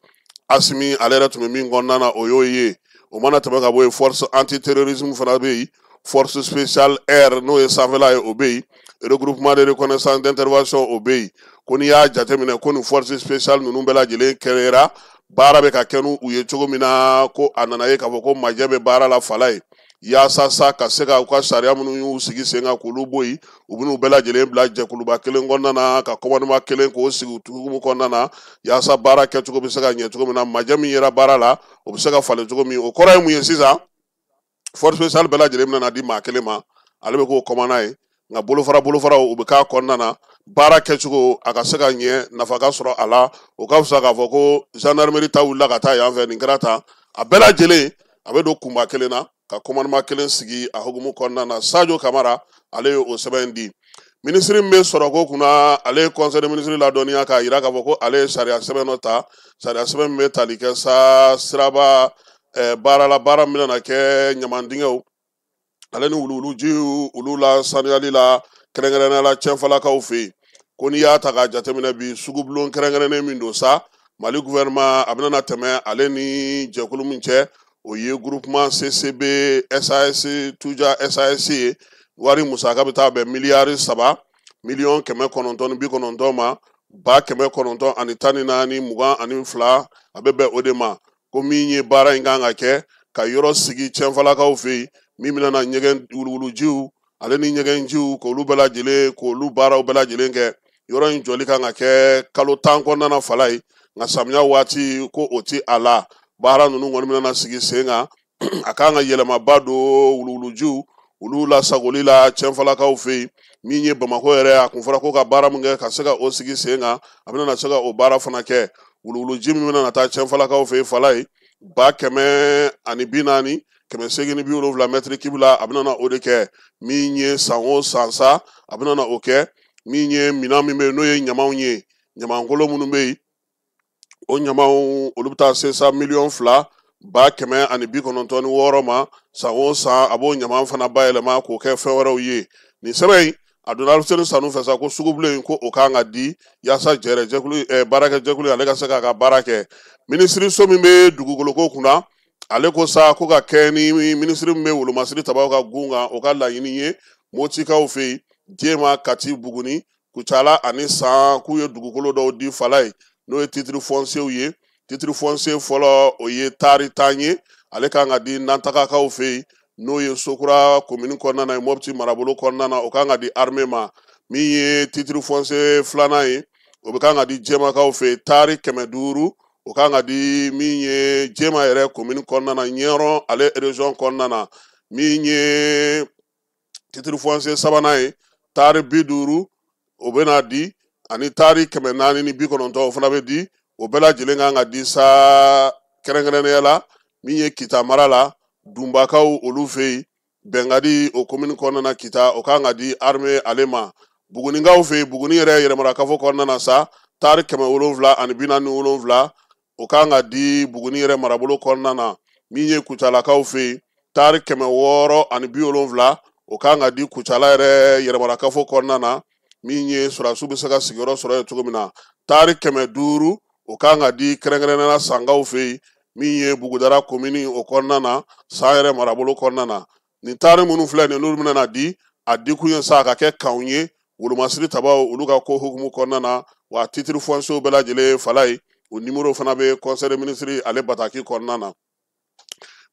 Asimi ale yɛrɛ tun bɛ min kɔnɔna na, o y'o ye. O mana tɛmɛ ka bɔ yen, force antiterrorisme fana bɛ yen, force spéciale air n'o ye sanfɛla ye, o bɛ yen, regroupement de reconnaissance d'intervention, o bɛ yen. Ko n'i y'a jateminɛ ko nin force spéciale ninnu bɛɛ lajɛlen kɛra, baara bɛ ka kɛ n'u ye cogo min na, ko a nana ye k'a fɔ ko majɛ bɛ baara la fala ye, yaasa sa ka se ka u ka sariya minnu y'u sigi sen kan k'olu bɔ yen. U bɛn'u bɛɛ lajɛlen bila jɛkuluba kelen kɔnɔna na, ka commandement kelen k'o sigi hukumu kɔnɔna na, yaasa baara kɛcogo bɛ se ka ɲɛ cogo min na, majɛ min yera baara la, o bɛ se ka falen cogo min. O kɔrɔ ye mun ye sisan? Force spéciale bɛɛ lajɛlen bɛna di maa kelen ma, ale bɛ k'o commandant ye, nka bolofaraw u bɛ k'a kɔnɔna na. Baara kɛcogo a ka se ka ɲɛ, nafa ka sɔrɔ a la, o ka fisa k'a fɔ ko gendarmerie ta wulila ka taa yan fɛ, nin kɛra tan. A bɛɛ lajɛlen a bɛ don kunba kelen na, ka commandement kelen sigi a hukumu kɔnɔna na. Sadio Kamara ale ye o sɛbɛn di. Minisiri min bɛ sɔrɔko kunna, ale ye conseil des ministres ladɔnniya k'a jira k'a fɔ ko ale ye sariya sɛbɛn dɔ ta, sariya sɛbɛn min bɛ tali kɛ sa siraba baara la, baara min bɛna kɛ ɲamandingɛw ale ni wuluwulujiw olu la sanuyali la, kɛrɛnkɛrɛnnenya la cɛnfalakaw fɛ yen. Ko n'i y'a ta k'a jateminɛ bi, sugubulon kɛrɛnkɛrɛnnen min don sa, Mali gouvernement a bɛna tɛmɛ ale ni jɛkulu min cɛ, o ye groupement CCB SAS Tuja SAS ye. Wari musaka bɛ taa bɛn 3 990 000 914 22, a bɛ bɛn o de ma. Ko min ye baara in kan ka kɛ ka yɔrɔ sigi cɛnfalakaw fɛ yen, min bɛna na ɲɛgɛn wuluwulujiw ale ni ɲɛgɛnjiw k'olu bɛɛ lajɛlen, k'olu baaraw bɛɛ lajɛlen kɛ. Yɔrɔ in jɔli kan ka kɛ kalo 10 kɔnɔna na fala ye, nka samiya waati ko o ti a la. Baara ninnu kɔni bɛna sigi sen kan, a kan ka yɛlɛmaba don wuluwulujiw olu lasagoli la cɛnfalakaw fɛ yen. Min ye Bamakɔ yɛrɛ, a kun fɔra ko ka baara min kɛ ka se ka o sigi sen kan, a bɛna se ka o baara fana kɛ. Wuluwuluji min bɛna taa cɛnfalakaw fɛ yen fala ye, 140 870 mètre cube la, a bɛna o de kɛ. Min ye san o san sa, a bɛna o kɛ. Min ye minɛn min bɛ yen n'o ye ɲamanw ye, ɲamankolo minnu bɛ yen, o ɲamaw olu bɛ taa se sa 2 196 ma san o san, a b'o ɲaman fana bayɛlɛma k'o kɛ fɛn wɛrɛw ye. Nin sɛbɛn in a donna Aluseni Sanu fɛ sa, ko sugubilen in ko o kan ka di yaasa jɛrɛ jɛkulu baarakɛ jɛkulu ale ka se k'a ka baara kɛ. Minisiriso min bɛ dugukoloko kunna, ale ko sa ko ka kɛ ni minisiri min bɛ wolomasiri tabaw ka gun kan, o ka laɲini ye, Motikaw fɛ yen, Jema, Kati, Buguni, Kucala ani San, k'u ye dugukolo dɔw di fala ye, n'o ye titre foncier ye. Titre foncier fɔlɔ, o ye taari 10 ye, ale kan ka di Nantagakaw fɛ yen, n'o ye Sokura commune kɔnɔna na ye, Mopti marabolo kɔnɔna na, o kan ka di armée ma. Min ye titre foncier filanan ye, o bɛ kan ka di Jɛmakaw fɛ yen, taari 500, o kan ka di min ye Jɛma yɛrɛ commune kɔnɔna na, Ɲɔrɔn ale région kɔnɔna na. Min ye titre foncier sabanan ye, taari 50, o bɛna di, ani taari 490, o fana bɛ di. O bɛɛ lajɛlen kan ka di sa kɛrɛnkɛrɛnnenya la min ye Kita mara la, Dunbakaw olu fɛ yen, Bɛnkadi o commune kɔnɔna na, Kita, o kan ka di armée ale ma. Bugunikaw fɛ yen, Buguni yɛrɛ yɛrɛmarakafo kɔnɔna na sa, taari 747, o kan ka di Buguni yɛrɛ marabolo kɔnɔna na. Min ye Kucalakaw fɛ yen, taari 670, o kan ka di Kucala yɛrɛ yɛrɛmarakafo kɔnɔna na, min ye sɔrɔdasiw bɛ se ka sigiyɔrɔ sɔrɔ yen cogo min na. Taari 500, o kan ka di kɛrɛnkɛrɛnnenya la Sankaw fɛ yen, min ye Bugudara commune o kɔnɔna na, San yɛrɛ marabolo kɔnɔna na. Nin taari minnu filɛ nin, n'olu bɛna di, a dikun ye sa a ka kɛ kanw ye wolomasiri tabaw olu ka ko hukumu kɔnɔna na. Wa titre foncier bɛɛ lajɛlen fala ye, o numéro fana bɛ conseil des ministres ale bataki kɔnɔna na.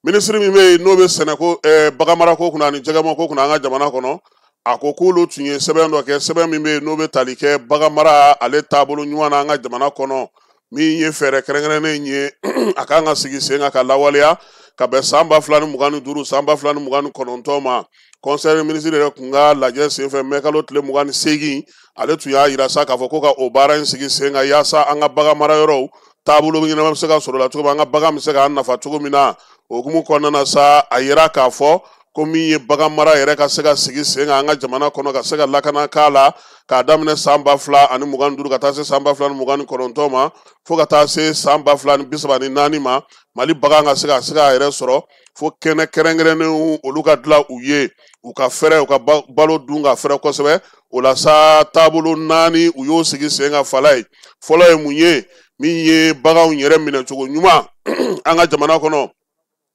Minisiri min bɛ yen n'o bɛ sɛnɛko, baganmarako kunna ani jɛgɛmako kunna an ka jamana kɔnɔ, a ko k'olu tun ye sɛbɛn dɔ kɛ, sɛbɛn min bɛ yen n'o bɛ tali kɛ baganmara ale taabolo ɲuman na an ka jamana kɔnɔ. Min ye fɛɛrɛ kɛrɛnkɛrɛnnen ye, a kan ka sigi sen kan ka lawaleya ka bɛn san 2025, san 2029 ma. Conseil des ministres yɛrɛ kun ka lajɛ senfɛ mɛkalo tile 28, ale tun y'a yira sa k'a fɔ ko ka o baara in sigi sen kan yaasa an ka bagan mara yɔrɔw taabolo ɲɛnama bɛ se ka sɔrɔ la cogo min, an ka bagan bɛ se k'an nafa cogo min na. O hukumu kɔnɔna na sa, a yira k'a fɔ ko min ye bagan mara yɛrɛ ka se ka sigi sen kan an ka jamana kɔnɔ, ka se ka lakana k'a la, k'a daminɛ san 2025 ka taa se san 2029 ma, fo ka taa se san 2034 ma, Mali bagan ka se ka se k'a yɛrɛ sɔrɔ, fo kɛnɛ kɛrɛnkɛrɛnnenw olu ka dilan u ye, u ka fɛrɛ, u ka balo dun ka fɛrɛ kosɛbɛ. O la sa, taabolo 4 u y'o sigi sen kan. Fala ye fɔlɔ ye mun ye? Min ye baganw yɛrɛ minɛcogo ɲuman an ka jamana kɔnɔ,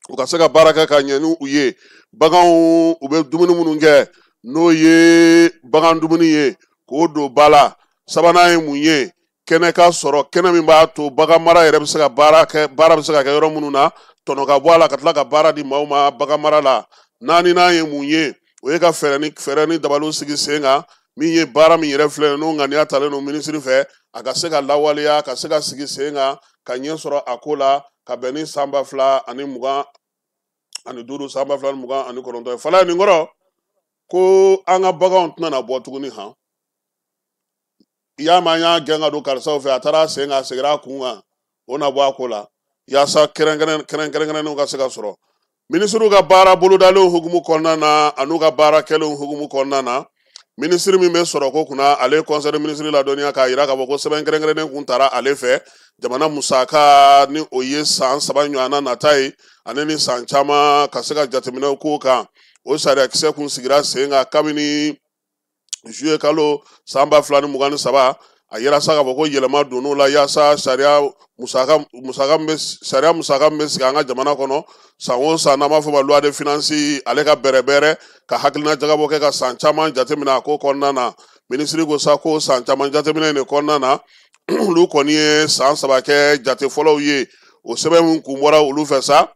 u ka se ka baara kɛ ka ɲɛ ni u ye. Baganw u bɛ dumuni minnu kɛ, n'o ye bagan dumuni ye, k'o don ba la. Sabanan ye mun ye? Kɛnɛ ka sɔrɔ, kɛnɛ min b'a to bagan mara yɛrɛ bɛ se ka baara kɛ, baara bɛ se ka kɛ yɔrɔ minnu na, tɔnɔ ka bɔ a la, ka tila ka baara di maaw ma bagan mara la. Naaninan ye mun ye? O ye ka fɛɛrɛ ni dabaliw sigi sen kan. Min ye baara min yɛrɛ filɛ, n'o ŋaniya talen don minisiri fɛ, a ka se ka lawaleya, ka se ka sigi sen kan, ka ɲɛ sɔrɔ a ko la, ka bɛn ni san 2025, san 2029 ye. Fala nin kɔrɔ ko an ka baganw tɛna na bɔ tuguni. Han, i y'a mɛn, an y'a gɛn ka don karisaw fɛ, a taara sen kan, a seginna a kun kan, o na bɔ a ko la, yaasa kɛrɛnkɛrɛnnenw ka se ka sɔrɔ. Minisiriw ka baara bolodalenw hukumu kɔnɔna na, an'u ka baara kɛlenw hukumu kɔnɔna na, minisiri min bɛ sɔrɔ ko kunna, ale ye conseil des ministres ladɔnniya k'a yira k'a fɔ ko sɛbɛn kɛrɛnkɛrɛnnen kun tara ale fɛ, jamana musaka ni o ye san 3 ɲɔgɔnna nata ye, ani ni san caman ka se ka jateminɛw k'o kan. O sariyakisɛ kun sigira sen kan kabini juillet kalo san 2023. A yira sa k'a fɔ ko yɛlɛma donn'o la yaasa sariya musaka sariya musaka min bɛ sigi an ka jamana kɔnɔ san o san, n'an b'a fɔ ma loi de finance, ale ka bɛrɛbɛrɛ ka hakilina jagabɔ kɛ ka san caman jateminɛ a ko kɔnɔna na. Minisiri ko sa ko san caman jateminɛ de kɔnɔna na, olu kɔni ye san 3 kɛ jate fɔlɔw ye. O sɛbɛn min kun bɔra olu fɛ sa,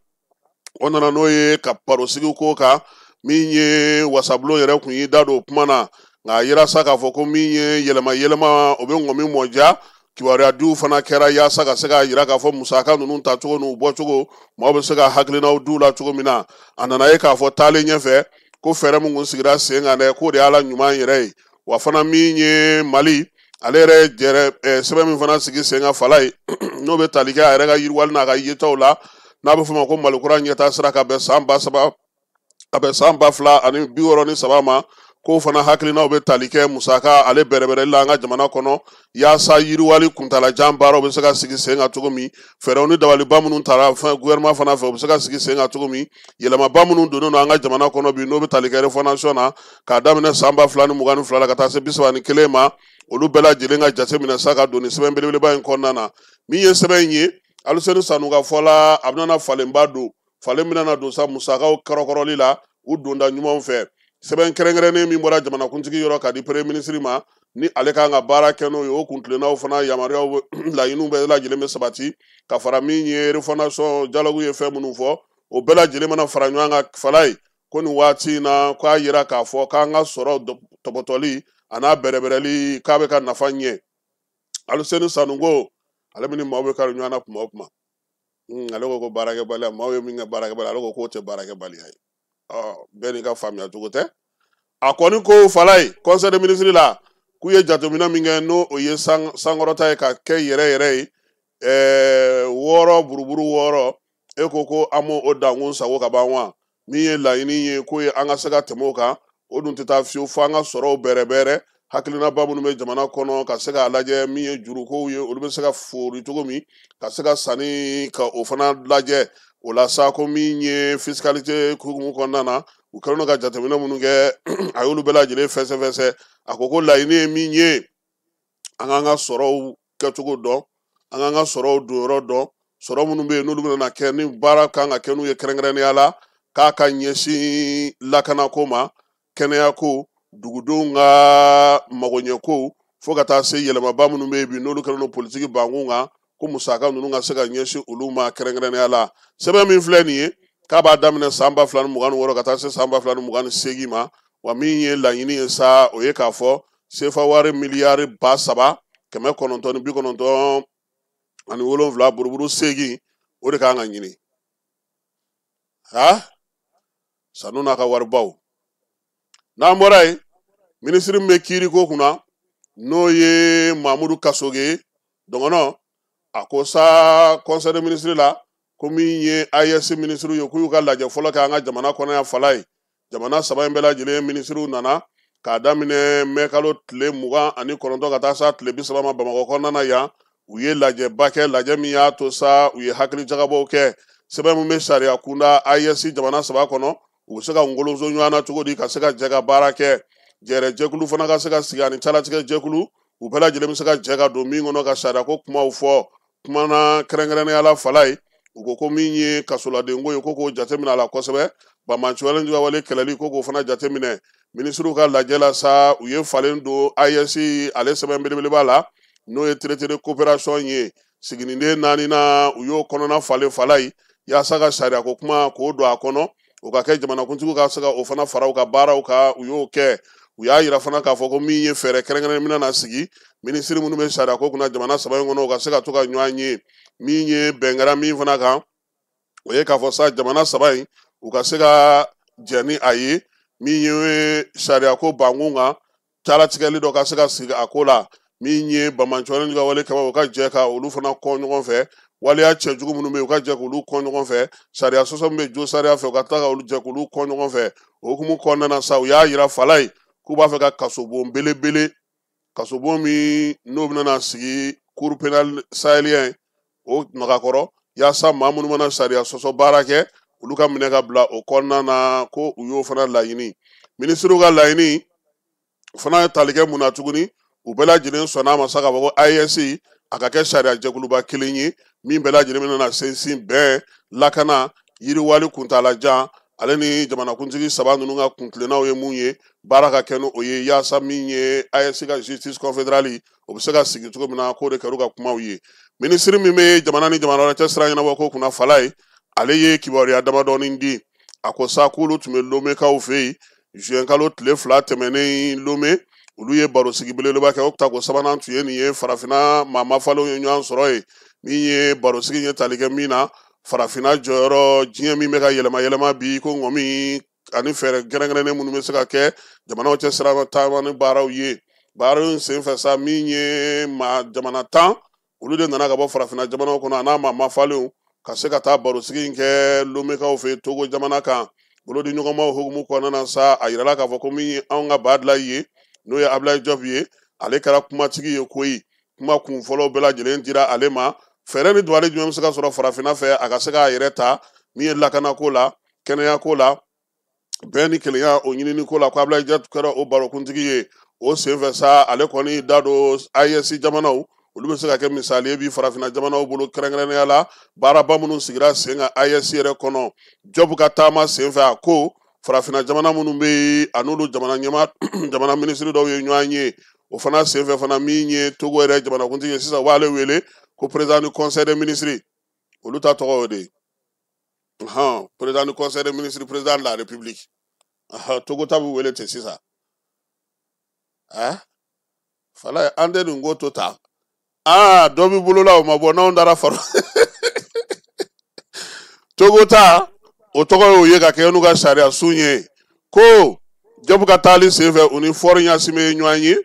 o nana n'o ye ka barosigi ko kan. Min ye wasabulon yɛrɛ kun y'i da don o kuma na, nka a yira sa k'a fɔ ko min ye yɛlɛma yɛlɛma, o bɛ ŋɔmi mɔja. Kibaruya diw fana kɛra yaasa ka se k'a yira k'a fɔ musaka ninnu tacogo n'u bɔcogo, maaw bɛ se ka hakilinaw d'u la cogo min na. A nana ye k'a fɔ taalen ɲɛfɛ ko fɛɛrɛ min kun sigira sen kan dɛ, k'o de y'a la ɲuman yɛrɛ ye. Wa fana min ye Mali ale yɛrɛ jɛrɛ sɛbɛn min fana sigi sen kan, fala ye, n'o bɛ tali kɛ a yɛrɛ ka yiriwali n'a ka yetaw la, n'a bɛ f'o ma ko Malikura ɲɛtaa sira, ka bɛn san 3000, ka bɛn san 2063 ma, k'o fana hakilinaw bɛ tali kɛ musaka ale bɛrɛbɛrɛli la an ka jamana kɔnɔ, yaasa yiriwali kuntalajan baaraw bɛ se ka sigi sen kan cogo min, fɛɛrɛw ni dabaliba minnu tara gouvernement fana fɛ, o bɛ se ka sigi sen kan cogo min, yɛlɛmaba minnu donnen don an ka jamana kɔnɔ bi, n'o bɛ tali kɛ refondation na, k'a daminɛ san 2022 la ka taa se 31 ma, olu bɛɛ lajɛlen ka jate minɛ sa ka don nin sɛbɛn belebeleba in kɔnɔna na. Min ye sɛbɛn in ye, Aluseni Sanu ka fɔ la, a bɛna falenba don, falen bɛna don sa musakaw kɔrɔkɔrɔli la u donda ɲumanw fɛ. Sɛbɛn kɛrɛnkɛrɛnnen min bɔra jamanakuntigi yɔrɔ ka di premier ministre ma, ni ale kan ka baara kɛ n'o ye, o kuntilennaw fana yamaruyaw laɲiniw bɛɛ lajɛlen bɛ sabati, ka fara min ye refondation dialogue ye fɛn minnu fɔ, o bɛɛ lajɛlen mana fara ɲɔgɔn kan. Fala ye ko nin waati in na, k'a yira k'a fɔ k'an ka sɔrɔ tɔpɔtɔli a n'a bɛrɛbɛrɛli k'a bɛ ka nafa ɲɛ. Aluseni Sanu ko ale min ni maaw bɛ kari ɲɔgɔn na kuma o kuma, ale ko baarakɛbaliya, maaw ye min kɛ baarakɛbaliya, ale ko k'o tɛ baarakɛbaliya ye. Bɛɛ n'i ka faamuya cogo tɛ. A kɔni ko fala ye conseil des ministres la k'u ye jateminɛ min kɛ, n'o o ye sankɔrɔta ye ka kɛ yɛrɛ yɛrɛ ye, 6 buruburu 6, e ko an m'o dankun sago ka ban wa? Min ye laɲini ye k'o ye an ka se ka tɛmɛ o kan, o dun tɛ taa fiyewu fo an ka sɔrɔw bɛrɛbɛrɛ, hakilinaba minnu bɛ jamana kɔnɔ ka se k'a lajɛ, min ye jurukow ye, olu bɛ se ka foori cogo min, ka se ka sanni ka o fana lajɛ. O la sa, ko min ye fiscalité hukumu kɔnɔna na, u kɛlen don ka jateminɛ minnu kɛ, a y'olu bɛɛ lajɛlen fɛsɛfɛsɛ. A ko laɲini ye min ye, an k'an ka sɔrɔw kɛcogo dɔn, an k'an ka sɔrɔw donyɔrɔ dɔn, sɔrɔ minnu bɛ yen n'olu bɛna kɛ ni baara kan ka kɛ n'u ye kɛrɛnkɛrɛnnenya la, k'a ka ɲɛsin lakanako ma, kɛnɛyako, dugudenw ka magoɲɛko, fo ka taa se yɛlɛmaba minnu bɛ yen bi n'olu kɛlen don politiki bankun kan, ko musaka ninnu ka se ka ɲɛsin olu ma kɛrɛnkɛrɛnnenya la. Sɛbɛn min filɛ nin ye, k'a b'a daminɛ san 2026 ka taa se san 2028 ma. Wa min ye laɲini ye sa, o ye k'a fɔ sefa wari miliyari 3990 17 buruburu 8 o de kan ka ɲini. Ha, sanu n'a ka waribaw. N'an bɔra yen, minisiri min bɛ kiiriko kunna n'o ye Mamudu Kasoge ye, dɔgɔnɔ, a ko sa conseil des ministres la ko min ye AES minisiriw ye k'u y'u ka lajɛ fɔlɔ kɛ an ka jamana kɔnɔ yan fala ye. Jamana saba in bɛɛ lajɛlen minisiriw nana k'a daminɛ mɛ kalo tile 29 ka taa sa tile 30 ma Bamakɔ kɔnɔna na yan. U ye lajɛba kɛ, lajɛ min y'a to sa u ye hakili jagabɔw kɛ. Sɛbɛn min bɛ sariya kunda AES jamana saba kɔnɔ, u bɛ se ka ngolonso ɲɔgɔn na cogo di ka se ka jɛ ka baara kɛ. Jɛrɛ jɛkulu fana ka se ka sigi ani calatigɛ jɛkulu, u bɛɛ lajɛlen bɛ se ka jɛ ka don min kɔnɔ ka sariya ko kumaw fɔ. Kuma na kɛrɛnkɛrɛnnenya la fala ye, u ko ko min ye kasoladenko ye ko k'o jateminɛ a la kosɛbɛ. Banbaanciwale juguwale kɛlɛli ko k'o fana jateminɛ. Minisiriw ka lajɛ la sa, u ye falen don AES ale sɛbɛn belebeleba la n'o ye traité de coopération ye. Siginiden 4 na, u y'o kɔnɔna falen fala ye yaasa ka sariya ko kuma k'o don a kɔnɔ, o ka kɛ jamanakuntigiw ka se ka o fana fara u ka baaraw kan. U y'o kɛ. U y'a yira fana k'a fɔ ko min ye fɛɛrɛ kɛrɛnkɛrɛnnen min na sigi, minisiri minnu bɛ sariya ko kunna jamana saba in kɔnɔ, u ka se ka to ka ɲɔgɔn ye. Min ye bɛn kɛra min fana kan, o ye k'a fɔ sa jamana saba in u ka se ka jɛ ni a ye. Min ye sariya ko bankun kan, calatigɛli dɔ ka se ka sigi a ko la. Min ye banbaanciwale ka wale kama, u ka jɛ ka olu fana kɔn ɲɔgɔn fɛ. Waleya cɛjugu minnu bɛ yen, u ka jɛ k'olu kɔn ɲɔgɔn fɛ. Sariya sɔsɔ min bɛ jo sariya fɛ, u ka tila ka olu jɛ k'olu kɔn ɲɔgɔn fɛ. O hukumu kɔnɔna na sa, u y'a yira fala ye k'u b'a fɛ ka kasobon belebele, kasobon min n'o bɛna sigi cour pénale sahélien o nagakɔrɔ, yaasa maa minnu mana sariya sɔsɔ baara kɛ, olu ka minɛ ka bila o kɔnɔna na, ko u y'o fana laɲini. Minisiriw ka laɲini o fana ye tali kɛ mun na tuguni, u bɛɛ lajɛlen sɔnna a ma sa k'a fɔ ko AES a ka kɛ sariya jɛkuluba kelen ye min bɛɛ lajɛlen bɛna sinsin bɛn, lakana, yiriwali kuntaalajan, ale ni jamanakuntigi saba ninnu ka kuntilennaw ye mun ye, baara ka kɛ n'o ye, yaasa min ye AES ka justice confédérale o bɛ se ka sigi cogo min na, k'o de kɛr'u ka kumaw ye. Minisiri min bɛ jamana ni jamana wɛrɛ cɛ sira ɲɛnabɔ ko kunna fala ye, ale ye kibaruya damadɔni di. A ko sa k'olu tun bɛ Lomekaw fɛ yen juin kalo tile 2 tɛmɛnen Lome, olu ye barosigi belebeleba kɛ. O tako sabanan tun ye nin ye, farafinna maa mafalenw ye ɲɔgɔn sɔrɔ yen. Min ye barosigi ye tali kɛ min na, farafinna jɔyɔrɔ diɲɛ min bɛ ka yɛlɛma yɛlɛma bi ko ŋɔmi, ani fɛɛrɛ kɛrɛnkɛrɛnnen minnu bɛ se ka kɛ jamanaw cɛ sira taama ni baaraw ye. Baara in senfɛ sa, min ye maa jamana 10 olu de nana ka bɔ farafinna jamanaw kɔnɔ a n'a maa mafalenw ka se ka taa barosigi in kɛ Lomekaw fɛ Togo jamana kan. Bolodi ɲɔgɔnmaw hukumu kɔnɔna na sa, a yirala k'a fɔ ko min ye anw ka Badila ye, n'o ye Abdoulaye Diop ye, ale kɛra kumatigi ye koyi. Kuma kun fɔlɔ bɛɛ lajɛlen dira ale ma. Fɛɛrɛ ni duwali jumɛn bɛ se ka sɔrɔ farafinna fɛ a ka se k'a yɛrɛ ta, min ye lakanako la, kɛnɛyako la, bɛn ni kelenya o ɲinini ko la, ko Abdoulaye Diop kɛra o barokuntigi ye. O senfɛ sa, ale kɔni da don AES jamanaw, olu bɛ se ka kɛ misali ye bi farafinna jamanaw bolo, kɛrɛnkɛrɛnnenya la baaraba minnu sigira sen kan AES yɛrɛ kɔnɔ. Diop ka taama senfɛ, a ko farafinna jamana minnu bɛ yen, a n'olu jamana ɲɛma jamana minisiri dɔw ye ɲɔgɔn ye. O fana senfɛ fana, min ye Togo yɛrɛ jamanakuntigi ye sisan, u b'ale wele ko président du conseil des ministres, olu ta tɔgɔ y'o de ye. Président du conseil des ministres, président de la république. Togo ta bɛ wele ten sisan. Fala an tɛ nin ko to ta. Dɔ b'i bolo la o ma bɔ, n'anw taara faro. Togo ta o tɔgɔ y'o ye ka kɛ n'u ka sariya sun ye. Ko Diop ka taali senfɛ, u ni Faure Gnassingbé ye ɲɔgɔn ye.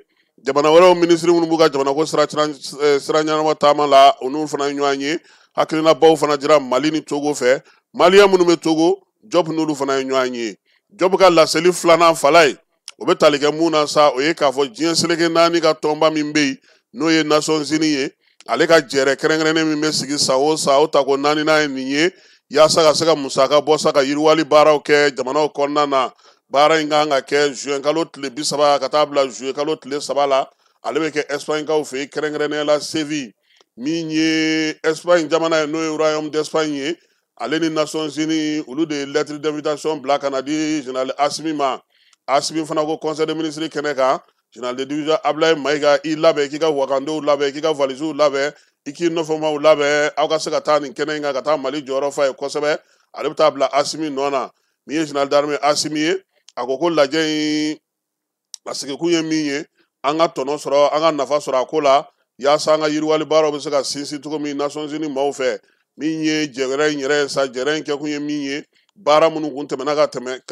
Jamana wɛrɛw minisiri minnu b'u ka jamana ko sira ɲɛnama taama la, o n'u fana ye ɲɔgɔn ye. Hakilinabaw fana dira Mali ni Togo fɛ. Maliyɛn minnu bɛ Togo, Diop n'olu fana ye ɲɔgɔn ye. Diop ka laseli filanan fala ye, o bɛ tali kɛ mun na sa, o ye k'a fɔ diɲɛ seleke 4 ka tɔnba min bɛ yen, n'o ye Nations Unies ye, ale ka jɛrɛ kɛrɛnkɛrɛnnen min bɛ sigi san o san, o tako 4nan ye nin ye, yaasa ka se ka musaka bɔ sa ka yiriwali baaraw kɛ jamanaw kɔnɔna na. Baara in kan ka kɛ juin kalo tile 30 ka taa bila juillet kalo tile 3 la. Ale bɛ kɛ Espagne kaw fɛ yen, kɛrɛnkɛrɛnnenya la Séville. Min ye Espagne jamana ye, n'o ye Royaume d'Espagne ye, ale ni Nations Unies olu de ye lettre d'invitation bila ka na di général Assimi ma. Assimi fana ko conseil des ministres kɛnɛ kan, général de division Abdoulaye Maïga, i labɛn k'i ka wakandenw labɛn, k'i ka valisiw labɛn, i k'i nɔfɛmaw labɛn, aw ka se ka taa nin kɛnɛ in kan ka taa Mali jɔyɔrɔ fa ye kosɛbɛ. Ale bɛ taa bila Assimi nɔ na. Min ye général d'armée Assimi ye, a ko ko lajɛ in a sigikun ye min ye, an ka tɔnɔ sɔrɔ, an ka nafa sɔrɔ a ko la, Yaasa an ka yiriwali baaraw bɛ se ka sinsin cogo min Nations Unies maaw fɛ. Min ye jɛgɛrɛ in yɛrɛ ye sa, jɛrɛ in kɛkun ye min ye, baara minnu kun tɛmɛna ka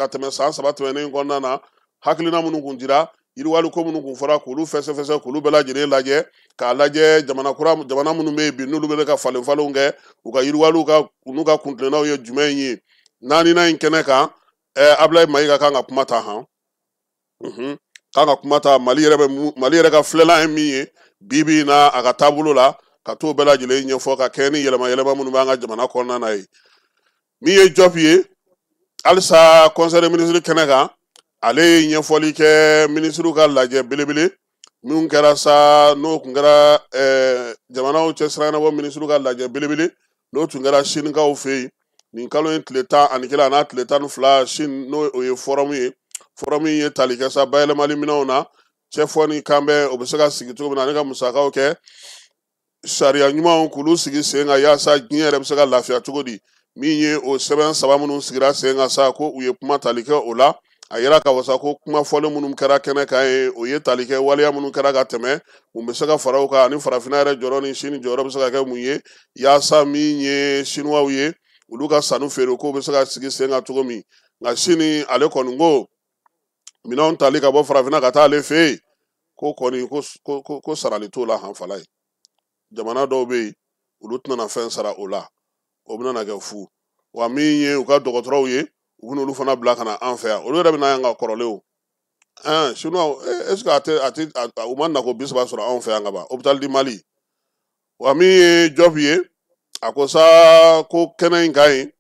tɛmɛ san 3 tɛmɛnen kɔnɔna na, hakilina minnu kun dira, yiriwali ko minnu kun fɔra, k'olu fɛsɛfɛsɛ, k'olu bɛɛ lajɛlen lajɛ, k'a lajɛ jamana kura, jamana minnu bɛ yen bi n'olu bɛ ka falen falenw kɛ, u ka yiriwaliw ka n'u ka kuntilennaw ye jumɛn ye. 4nan in kɛnɛ kan, Abulayi Mayiga kan ka kuma ta han, kan ka kuma ta Mali yɛrɛ bɛ Mali yɛrɛ ka filɛlan ye min ye bi bi in na a ka taabolo la, ka t'o bɛɛ lajɛlen ɲɛfɔ ka kɛɲɛ ni yɛlɛma yɛlɛma minnu b'an ka jamana kɔnɔna na ye. Min ye Jɔp ye halisa conseil des ministres kɛnɛ kan, ale ye ɲɛfɔli kɛ minisiriw ka lajɛ belebele minnu kɛra sa, n'o tun kɛra jamanaw cɛsira ɲɛnabɔ minisiriw ka lajɛ belebele, n'o tun kɛra Sinikaw fɛ yen nin kalo in tile 11 a n'a tile 12 Sini, n'o o ye forum ye. Forum in ye tali kɛ sa bayɛlɛmali minɛnw na, cɛfɔ ni kanbɛn o bɛ se ka sigi cogo min na, ani ka musakaw kɛ sariya ɲumanw k'olu sigi sen kan yaasa diɲɛ yɛrɛ bɛ se ka lafiya cogo di. Min ye o sɛbɛn 3 minnu sigira sen kan sa, ko u ye kuma tali kɛ o la, a yira k'a fɔ sa ko kuma fɔlen minnu kɛra kɛnɛ kan ye, o ye tali kɛ waleya minnu kɛra ka tɛmɛ, mun bɛ se ka fara o kan, ani farafinna yɛrɛ jɔyɔrɔ ni Sini jɔyɔrɔ bɛ se ka kɛ mun ye, yaasa min ye Sinuwaw ye olu ka sanni feere ko bɛ se ka sigi sen kan cogo min. Nka Sini ale kɔni ko minɛnw tali ka bɔ farafinna ka taa ale fɛ yen, ko kɔni ko sarali t'o la hanfala ye. Jamana dɔw bɛ yen olu tɛna fɛn sara o la, o bɛna kɛ fu. Wa min ye u ka dɔgɔtɔrɔw ye, u bɛna olu fana bila ka na an fɛ yan, olu yɛrɛ bɛ na yan ka kɔrɔlen o. Sinon est ce que a tɛ u ma nako 30 sɔrɔ anw fɛ yan ka ban hôpital du Mali. Wa min ye Jɔp ye, a ko sa ko kɛnɛ in ka ɲi,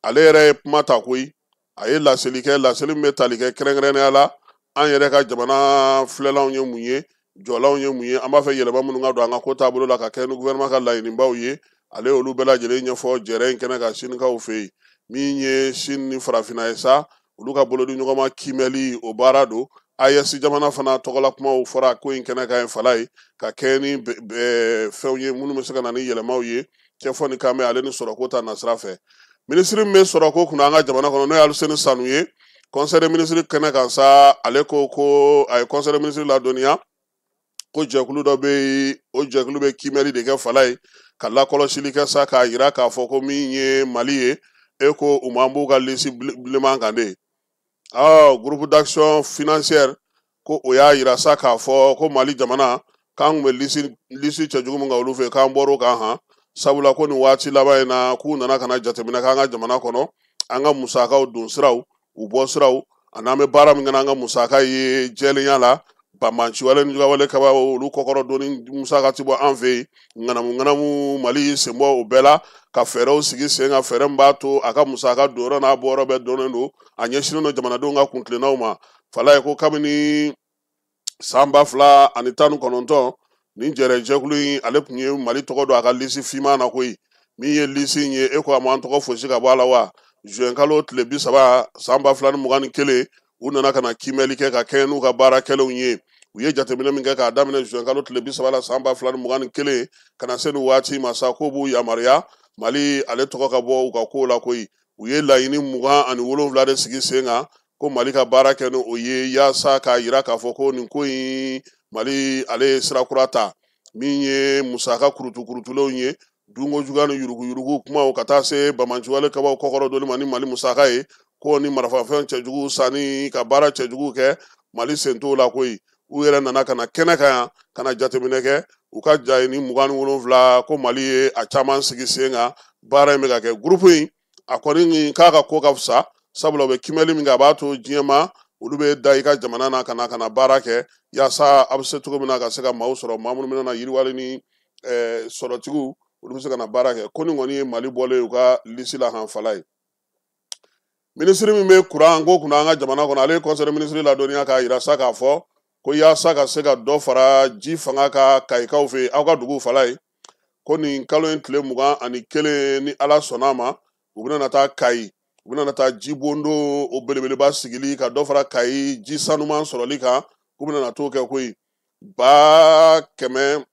ale yɛrɛ ye kuma ta koyi, a ye laseli kɛ, laseli min bɛ tali kɛ kɛrɛnkɛrɛnnenya la an yɛrɛ ka jamana filɛlanw ye mun ye, jɔlanw ye mun ye, an b'a fɛ yɛlɛma minnu ka don an ka ko taabolo la ka kɛ ni gouvernement ka laɲinibaw ye. Ale y'olu bɛɛ lajɛlen ɲɛfɔ jɛrɛ in kɛnɛ kan Sinikaw fɛ yen. Min ye Sini ni farafinna ye sa, olu ka bolodi ɲɔgɔnma kiimɛli o baara don. AES jamana fana tɔgɔla kumaw fɔra ko in kɛnɛ kan ye fala ye, ka kɛ ni fɛnw ye minnu bɛ se ka na ni yɛlɛmaw ye cɛfɔ ni kanbɛn ale ni sɔrɔko ta nasira fɛ. Minisiri min bɛ sɔrɔko kunna an ka jamana kɔnɔ, n'o ye Aluseni Sanu ye, conseil des ministres kɛnɛ kan sa, ale ko ko a ye conseil des ministres ladɔnniya ko jɛkulu dɔ bɛ yen, o jɛkulu bɛ kiimɛli de kɛ fala ye, ka lakɔlɔsili kɛ sa, k'a yira k'a fɔ ko min ye Mali ye, e ko u m'an b'u ka lisi bilenman kan de. Groupe d'action financière ko o y'a yira sa k'a fɔ ko Mali jamana k'an tun bɛ lisi cɛjugu min kan olu fɛ, k'an bɔr'o kan han, sabula ko nin waati laban in na k'u nana ka na jateminɛ k'an ka jamana kɔnɔ, an ka musakaw don siraw, u bɔ siraw, ani an bɛ baara min kɛ n'an ka musaka ye jɛlenya la, banbanciwale ni jugawale kaba olu kɔkɔrɔ donni musaka ti bɔ an fɛ yen, ŋanamu ŋanamu Mali y'i sen bɔ o bɛɛ la, ka fɛɛrɛw sigi sen kan, fɛɛrɛ min b'a to a ka musaka donyɔrɔ n'a bɔyɔrɔ bɛɛ dɔnnen don, a ɲɛsinnen don jamanadenw ka kuntilennaw ma. Fala ye ko kabini san 2019 nin jɛrɛjɛkulu in ale tun ye Mali tɔgɔ don a ka lisi finman na koyi. Min ye lisi in ye, e ko a m'an tɔgɔ fosi ka bɔ a la wa? Juin kalo tile 30 san 2021 u nana ka na kiimɛli kɛ ka kɛɲɛ n'u ka baara kɛlenw ye. U ye jateminɛ min kɛ k'a daminɛ juin kalo tile 30 la san 2021 ka na se nin waati ma sa, k'o b'u yamaruya Mali ale tɔgɔ ka bɔ u ka kow la koyi. U ye laɲini 27 de sigi sen kan ko Mali ka baara kɛ ni o ye, yaasa k'a yira k'a fɔ ko nin ko in Mali ale ye sira kura ta, min ye musaka kurutu-kurutulenw ye, dunko juguya ni yuruguyurugu kumaw ka taa se bamanciwale kabaw kɔkɔrɔ donni ma ni Mali musaka ye, ko ni marafafɛn cɛjugu sanni ka baara cɛjugu kɛ, Mali sen t'o la koyi. U yɛrɛ nana ka na kɛnɛ kan yan ka na jateminɛ kɛ, u ka laɲini 27 ko Mali ye a caman sigi sen kan, baara in bɛ ka kɛ. Groupe in a kɔni k'a ka ko ka fisa, sabula u bɛ kiimɛli min kɛ a b'a to diɲɛ ma olu bɛ da i ka jamana na ka na baara kɛ, yaasa a bɛ se cogo min na ka se ka maaw sɔrɔ, maa minnu bɛna na yiriwali ni sɔrɔtigiw, olu bɛ se ka na baara kɛ. Ko nin kɔni ye Mali bɔlen u ka lisi la hanfala ye. Minisiri min bɛ kuran ko kunna an ka jamana kɔnɔ, ale ye conseil des ministres ladɔnniya k'a yira sa k'a fɔ ko yaasa ka se ka dɔ fara ji fanga ka Kayikaw fɛ yen, aw ka dugu fala ye, ko nin kalo in tile 21 ni Ala sɔnna a ma, u bɛna na taa Kayi, u bɛna na taa jibondo o belebeleba sigili ka dɔ fara Kayi ji sanuman sɔrɔli kan, k'u bɛna na t'o kɛ koyi. 350,000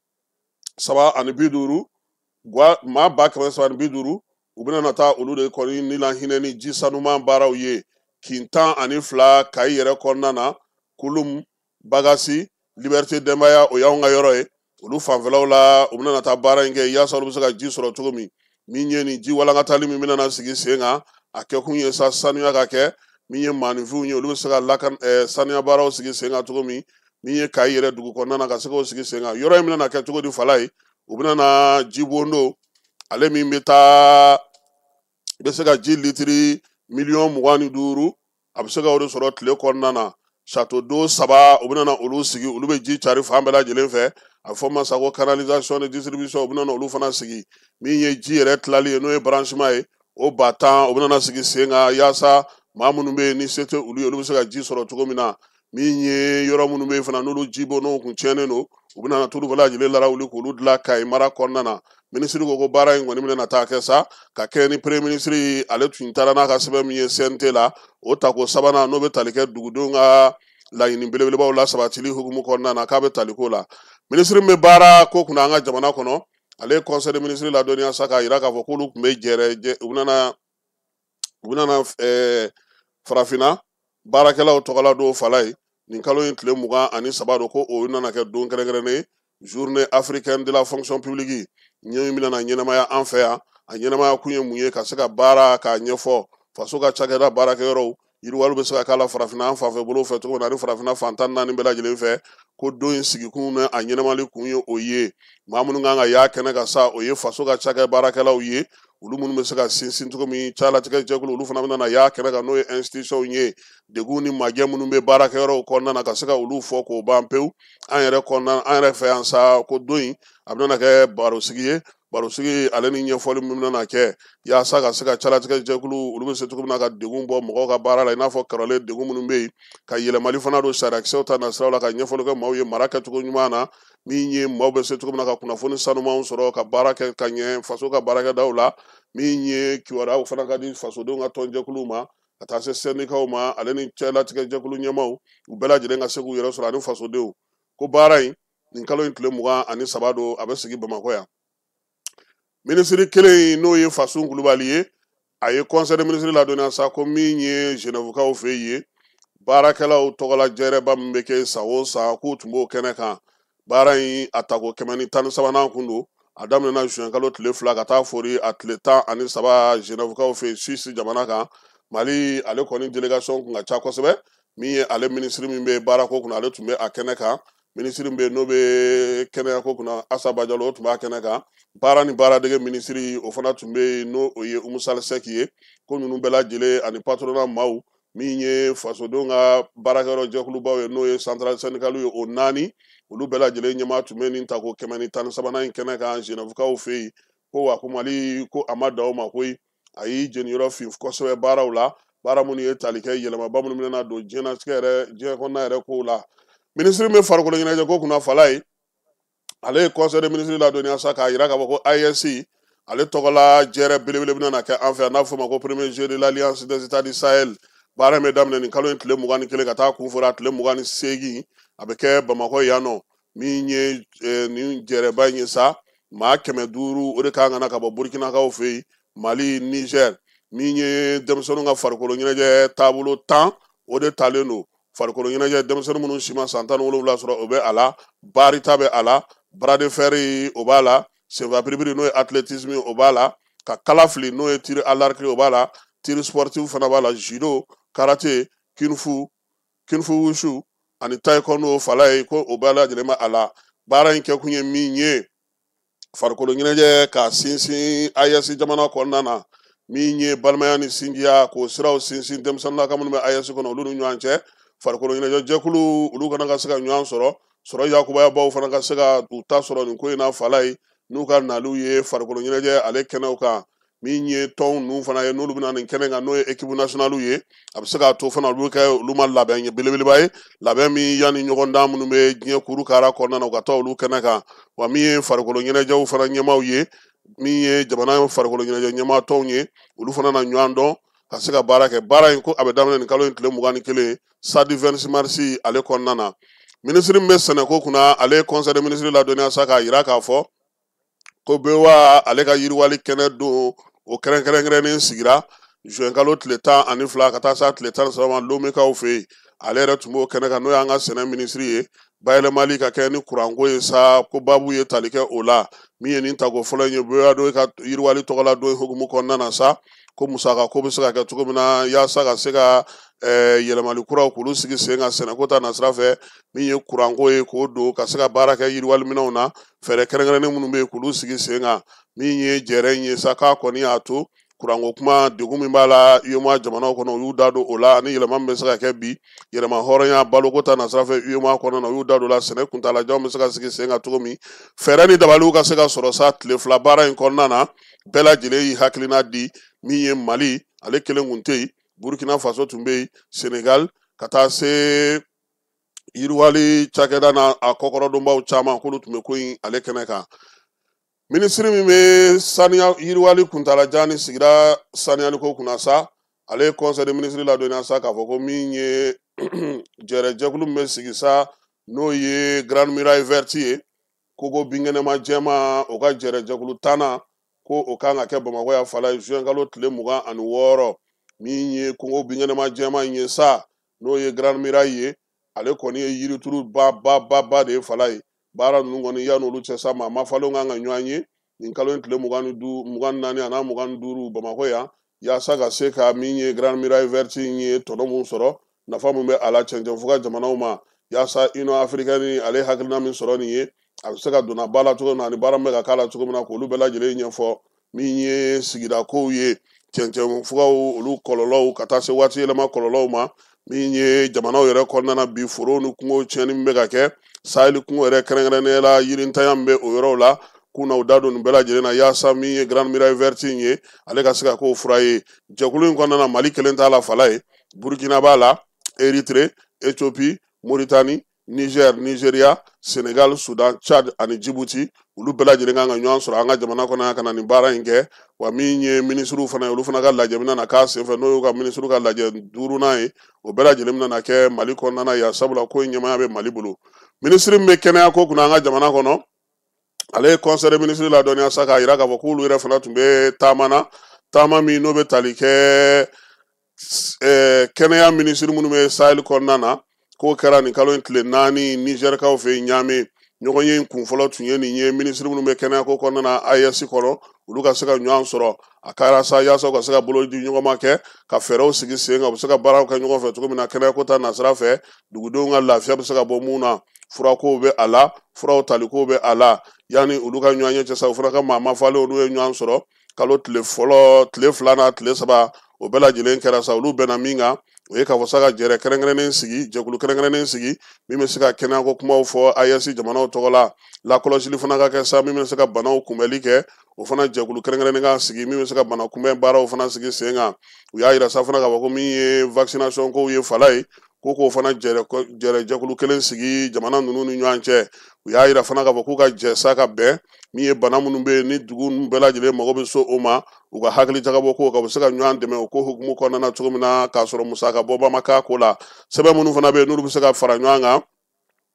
maa 350,000 u bɛna na taa olu de kɔni ni la hinɛ ni ji sanuman baaraw ye kin 12 Kayi yɛrɛ kɔnɔna na, Kulum, Bagasi, Liberté Denbaya, o y'anw ka yɔrɔ ye, Olu fanfɛlaw la, u bɛna taa baara in kɛ yaasa olu bɛ se ka ji sɔrɔ cogo min. Min ye nin ji walankatali min bɛna sigi sen kan, a kɛkun ye sa sanuya ka kɛ. Min ye maaninfinw ye, olu bɛ se ka lakan sanuya baaraw sigi sen kan cogo min. Min ye Kayi yɛrɛ dugu kɔnɔna na, ka se k'o sigi sen kan. Yɔrɔ in bɛna kɛ cogo di fala ye? U bɛna na jibondo, ale min bɛ taa bɛ se ka ji litiri 25 miliyɔn, a bɛ se ka o de sɔrɔ tile kɔnɔna na. Château d'eau 3, u bɛna olu sigi, olu bɛ ji cari fan bɛɛ lajɛlen fɛ. A bɛ fɔ ma sa ko canalisation de distribution, u bɛna olu fana sigi. Min ye ji yɛrɛ tilali ye, n'o ye branchement ye, o 10 000, o bɛna sigi sen kan, yaasa maa minnu bɛ yen ni se tɛ olu ye, olu bɛ se ka ji sɔrɔ cogo min na. Min ye yɔrɔ minnu bɛ yen fana, n'olu jibo n'o kun tiɲɛnen don, u bɛna tulu bɛɛ lajɛlen lawuli k'olu dilan Kayi mara kɔnɔna na. Minisiri ko ko baara in kɔni bɛna taa kɛ sa ka kɛ ni premier ministre ale tun taara n'a ka sɛbɛn min ye CNT la, o tako sabanan, n'o bɛ tali kɛ dugudenw ka laɲini belebelebaw la sabatili hukumu kɔnɔna na, k'a bɛ tali ko la. Minisiri min bɛ baara ko kunna an ka jamana kɔnɔ, ale ye conseil des ministres ladɔnniya sa k'a jira k'a fɔ k'olu tun bɛ jɛrɛ, u bɛna farafinna baarakɛlaw tɔgɔla don fala ye. Nin kalo in tile 23 don, ko o nana kɛ don kɛrɛnkɛrɛnnen ye, Journée africaine de la fonction publique ɲɛ min bɛna ɲɛnamaya an fɛ yan. A ɲɛnamaya kun ye mun ye? Ka se ka baara k'a ɲɛfɔ faso ka cakɛda baarakɛyɔrɔw yiriwali bɛ se ka k'a la farafinna an fanfɛ bolo fɛ cogo min na, ani farafinna fan 14 bɛɛ lajɛlen fɛ. Ko don in sigikun ni a ɲɛnamali kun ye o ye. Maa minnu kan ka y'a kɛnɛ kan sa, o ye faso ka cakɛ baarakɛlaw ye, olu minnu bɛ se ka sinsin cogo min calatigɛ jɛkulu, olu fana bɛna y'a kɛnɛ kan, n'o ye institution ye. Degun ni majɛ minnu bɛ baarakɛyɔrɔw kɔnɔna na, ka se ka olu fɔ k'o ban pewu an yɛrɛ kɔnɔna, an yɛrɛ fɛ yan sa. Ko don in a bɛna kɛ barosigi ye, barosigi ale ni ɲɛfɔli min bɛna kɛ yaasa ka se ka calatigɛ jɛkulu, olu bɛ se cogo min na ka degun bɔ mɔgɔw ka baara la, i n'a fɔ kɔrɔlen degun minnu bɛ yen, ka yɛlɛmali fana don sariyakisɛw ta nasiraw la, ka ɲɛfɔli kɛ maaw ye mara kɛcogo ɲuman na. Min ye maaw bɛ se cogo min na ka kunnafoni sanumanw sɔrɔ ka baara kɛ ka ɲɛ faso ka baarakɛdaw la. Min ye kibaruyaw fana ka di fasodenw ka tɔnjɛkuluw ma, ka taa se sɛndikaw ma, ale ni cɛlatigɛ jɛkulu ɲɛmaw, u bɛɛ lajɛlen ka se k'u yɛrɛ sɔrɔ, ani fasodenw. Ko baara in, nin kalo in tile 23 don, a bɛ sigi Bamakɔ yan. Minisiri kelen in, n'o ye Fasun Kulubali ye, a ye conseil des ministres ladɔnniya sa ko min ye Genèvekaw fɛ yen baarakɛlaw tɔgɔla jɛrɛba min bɛ kɛ san o san, k'u tun b'o kɛnɛ kan. Baara in a tako 113nan kun don. A daminɛna juin kalo tile 2 ka taa fori a tile 13 Genèvekaw fɛ yen, Suisse jamana kan. Mali ale kɔni délégation kun ka ca kosɛbɛ. Min ye ale minisiri min bɛ baarako kunna, ale tun bɛ a kɛnɛ kan. Minisiri min bɛ yen n'o bɛ kɛnɛyako kunna, Asa Bajalo, o tun b'a kɛnɛ kan. Baara ni baaradege minisiri, o fana tun bɛ yen, n'o o ye Umu Sali ye. Ko ninnu bɛɛ lajɛlen ani patronat maaw, min ye fasodenw ka baarakɛyɔrɔ jɛkulubaw ye, n'o ye centrale syndicale ye, o naani, olu bɛɛ lajɛlen ɲɛmaa tun bɛ nin tako 113nan in kɛnɛ kan Genèvekaw fɛ yen. Ko wa ko Mali ko a ma dan o ma koyi, a y'i jeniyɔrɔ fin kosɛbɛ baaraw la, baara minnu ye tali kɛ yɛlɛmaba minnu bɛna don diɲɛlatigɛ yɛrɛ, diɲɛ kɔnɔna yɛrɛ kow la. Minisiri min bɛ farikolo ɲɛnajɛ ko kunna fala ye, ale ye conseil des ministres ladɔnniya sa k'a jira k'a fɔ ko AES ale tɔgɔla jɛrɛ belebele bɛna kɛ an fɛ yan, n'a bɛ f'o ma ko premier jeu de l'Alliance des États du Sahel. Baara in bɛ daminɛ nin kalo in tile 21 ka taa kun fɔra a tile 28, a bɛ kɛ Bamakɔ yan nɔ. Min ye nin jɛrɛba in ye sa, maa 500 o de kan ka na ka bɔ Burkinakaw fɛ yen, Mali, Niger. Min ye denmisɛnninw ka farikolo ɲɛnajɛ taabolo 10, o de talen don farikolo ɲɛnajɛ. Denmisɛnnin minnu si ma san 17 sɔrɔ, o bɛ a la. Baarita bɛ a la, bras de fer o b'a la, senfa biribiri n'o ye athlétisme o b'a la, ka kala fili n'o ye tir à l'arc o b'a la, tir sportif fana b'a la, judo, karaté, kung-fu, kung-fu wushu ani taekwondo fala ye, ko o bɛɛ lajɛlen bɛ a la. Baara in kɛkun ye min ye, farikolo ɲɛnajɛ ka sinsin AES jamana kɔnɔna na, min ye balimaya ni sinjiya k'o siraw sinsin denmisɛnninlaka minnu bɛ AES kɔnɔ, olu ni ɲɔgɔn cɛ farikolo ɲɛnajɛ jɛkulu, olu kana ka se ka ɲɔgɔn sɔrɔ sɔrɔ, yakubayabaw fana ka se ka u ta sɔrɔ nin ko in na fala ye, n'u ka naliw ye farikolo ɲɛnajɛ ale kɛnɛw kan. Min ye tɔnw ninnu fana ye, n'olu bɛna nin kɛnɛ kan, n'o ye équipe nationale ye, a bɛ se k'a to fana olu kɛ olu ma labɛn ye belebeleba ye, labɛn min yanni ɲɔgɔndan minnu bɛ diɲɛ kuru kara kɔnɔna na, u ka taa olu kɛnɛ kan. Wa min ye farikolo ɲɛnajɛw fana ɲɛmaaw ye, min ye jamana farikolo ɲɛnajɛ ɲɛmaa tɔnw ye, olu fana na ɲɔgɔn dɔn ka se ka baara kɛ. Baara in ko a bɛ daminɛ nin kalo in tile 21, samedi 26 mars ale kɔnɔna na. Minisiri min bɛ sɛnɛko kunna, ale ye conseil des ministres ladɔnniya sa k'a jira k'a fɔ ko BOA ale ka yiriwali kɛnɛ don, o kɛrɛnkɛrɛnnen sigira juin kalo tile 12 ka taa se tile 13 ma Lomekaw fɛ yen. Ale yɛrɛ tun b'o kɛnɛ kan, n'o y'an ka sɛnɛ minisiri ye. Bayɛlɛmali ka kɛ ni kuranko ye sa, ko baabu ye tali kɛ o la. Min ye nin tako fɔlɔ in ye BOA ka yiriwali tɔgɔ la don hukumu kɔnɔna na sa, ko musaka ko bɛ se ka kɛ cogo min na yaasa ka se ka yɛlɛmali kuraw k'olu sigi sen kan sɛnɛko ta nasira fɛ. Min ye kuranko ye k'o don ka se ka baara kɛ yiriwali minɛnw na, fɛɛrɛ kɛrɛnkɛrɛnnen minnu bɛ yen k'olu sigi sen kan. Min ye jɛrɛ in ye sa, k'a kɔni y'a to kuranko kuma degun min b'a la UEMOA jamanaw kɔnɔ, u y'u da don o la, ani yɛlɛma min bɛ se ka kɛ bi yɛlɛma hɔrɔnya baloko ta nasira fɛ UEMOA kɔnɔna na, u y'u da don o la. Sɛnɛ kuntaalajanw bɛ se ka sigi sen kan cogo min, fɛɛrɛ ni dabaliw ka se ka sɔrɔ sa tile 2 baara in kɔnɔna na. Bɛɛ lajɛlen y'i hakilina di. Min ye Mali, ale kelen kun tɛ yen, Burkina Faso tun bɛ yen, Senegal, ka taa se yiriwali cakɛda n'a a kɔkɔrɔdonbaw caman, k'olu tun bɛ ko in ale kɛnɛ kan. Minisiri min bɛ saniya yiriwali kuntaalajan ni sigida saniyaliko kunna sa, ale ye conseil des ministres ladɔnniya sa k'a fɔ ko min ye jɛrɛjɛkulu min bɛ sigi sa, n'o ye Grande Muraille Verte ye, kogo binkɛnɛma jɛma, o ka jɛrɛjɛkulu 10nan ko o kan ka kɛ Bamakɔ yan fala ye juin kalo tile 26. Min ye kogo binkɛnɛma jɛma in ye sa, n'o ye Grande Muraille ye, ale kɔni ye yirituru ba ba ba ba de ye fala ye. Baara ninnu kɔni yan'olu cɛ sa, maa mafalenw kan ka ɲɔgɔn ye nin kalo in tile 25, 24 a n'a 25 Bamakɔ yan, yaasa ka se ka min ye Grande Muraille Verte in ye tɔnɔ mun sɔrɔ, nafa mun bɛ a la cɛncɛnfuga jamanaw ma, yaasa Union africaine ale hakilina min sɔrɔ nin ye, a bɛ se ka donna ba la cogo min na, ani baara min bɛ ka k'a la cogo min na, k'olu bɛɛ lajɛlen ɲɛfɔ. Min ye sigida kow ye, cɛncɛnfugaw olu kɔlɔlɔw ka taa se waati yɛlɛma kɔlɔlɔw ma. Min ye jamanaw yɛrɛ kɔnɔna na bi, forow ni kungo tiɲɛni min bɛ ka kɛ, saheli kungo yɛrɛ kɛrɛnkɛrɛnnenya la, yirintanya min bɛ o yɔrɔw la, k'u na u da don nin bɛɛ lajɛlen na, yaasa min ye Grande Muraille Verte in ye, ale ka se ka k'o fura ye. Jɛkulu in kɔnɔna na, Mali kelen t'a la fala ye, Burkina b'a la, Érythrée, Éthiopie, Mauritanie, Niger, Nigeria, Sénégal, Soudan, Tchad ani Djibouti, olu bɛɛ lajɛlen kan ka ɲɔgɔn sɔrɔ an ka jamana kɔnɔ yan ka na nin baara in kɛ. Wa min ye minisiriw fana ye, olu fana ka lajɛ bɛna na k'a senfɛ, n'o y'u ka minisiriw ka lajɛ 5nan ye, o bɛɛ lajɛlen bɛna na kɛ Mali kɔnɔna na yan, sabula ko in ɲɛmaaya bɛ Mali bolo. Minisiri min bɛ kɛnɛya ko kunna an ka jamana kɔnɔ, ale ye conseil des ministres ladɔnniya sa k'a jira k'a fɔ k'olu yɛrɛ fana tun bɛ taama na, taama min n'o bɛ tali kɛ kɛnɛya minisiri minnu bɛ Sahel kɔnɔna na, k'o kɛra nin kalo in tile 4 Nizɛrikaw fɛ yen Ɲame. Ɲɔgɔn ye in kun fɔlɔ tun ye nin ye, minisiri minnu bɛ kɛnɛyako kɔnɔna na AES kɔnɔ, olu ka se ka ɲɔgɔn sɔrɔ. A kɛra sa yaasa u ka se ka bolo di ɲɔgɔn ma kɛ ka fɛɛrɛw sigi sen kan, u bɛ se ka baaraw kɛ ɲɔgɔn fɛ cogo min na kɛnɛyako ta nasira fɛ, dugudenw ka lafiya bɛ se ka bɔ mun na, furakow bɛ a la, furaw talikow bɛ a la. Yanni olu ka ɲɔgɔn ye cɛ sa, u fana ka maa mafalenw n'u ye ɲɔgɔn sɔrɔ kalo tile fɔlɔ, tile 2 n'a tile 3, o bɛɛ lajɛlen kɛra sa. Olu bɛnna min kan, o ye k'a fɔ sa ka jɛrɛ kɛrɛnkɛrɛnnen sigi, jɛkulu kɛrɛnkɛrɛnnen sigi min bɛ se ka kɛnɛyako kumaw fɔ AES jamanaw tɔgɔ la, lakɔlɔsili fana ka kɛ sa min bɛ se ka banaw kunbɛli kɛ, o fana jɛkulu kɛrɛnkɛrɛnnen ka sigi min bɛ se ka bana kunbɛn baaraw fana sigi sen kan. U y'a yira sa fana k'a fɔ ko min ye vaccination kow ye fala ye, ko k'o fana jɛrɛ jɛkulu kelen sigi jamana ninnu ni ɲɔgɔn cɛ. U y'a yira fana k'a fɔ k'u ka jɛ sa ka bɛn min ye bana minnu bɛ yen ni dugu ninnu bɛɛ lajɛlen mago bɛ so o ma, u ka hakili jagabɔ kow kan, u bɛ se ka ɲɔgɔn dɛmɛ o ko hukumu kɔnɔna na cogo min na, k'a sɔrɔ musaka bɔba ma k'a ko la. Sɛbɛn minnu fana bɛ yen n'olu bɛ se ka fara ɲɔgɔn kan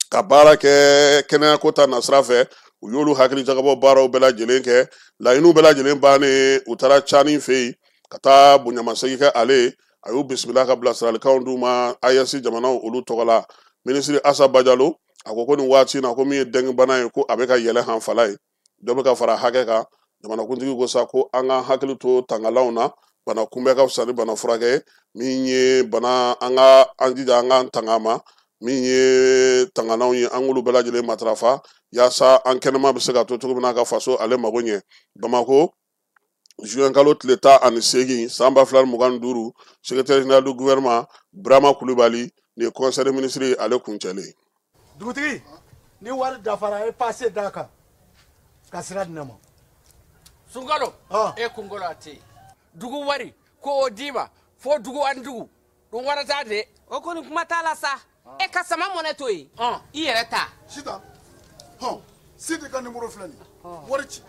ka baara kɛ kɛnɛyako ta nasira fɛ, u y'olu hakili jagabɔ baaraw bɛɛ lajɛlen kɛ. Laɲiniw bɛɛ lajɛlen bannen, u taara Cani fɛ yen ka taa bonyamasegin kɛ ale ye, a y'u bisimila ka bilasiralikanw d'u ma AES jamanaw olu tɔgɔ la. Minisiri Asa Bajalo a ko ko nin waati in na, ko min ye dengue bana ye, ko a bɛ ka yɛlɛ han fala ye, dɔ bɛ ka fara hakɛ kan. Jamanakuntigi ko sa ko an ka hakili to tangalanw na, bana kunbɛ ka fisa ni bana furakɛ ye. Min ye bana, an ka an jija an k'an tanga ma, min ye tangalanw ye, an k'olu bɛɛ lajɛlen matarafa yaasa an kɛnɛma bɛ se ka to cogo min na ka faso ale mago ɲɛ. Bamakɔ juin kalo tile 18 san 2025, secrétaire général du gouvernement Burama Kulubali nin ye conseil des ministres ale kuncɛlen. Dugutigi, ni wari dafara, e passe d'a kan ka sira di ne ma. Sunkalo, e kunkolo a tɛ yen. Dugu wari ko o d'i ma fo dugu ani dugu dun wara t'a de. O kɔni kuma t'a la sa. E ka sama mɔnɛ to yen, i yɛrɛ ta. Sitan, hɔn, Sidi ka numéro filɛ nin ye, wari ci.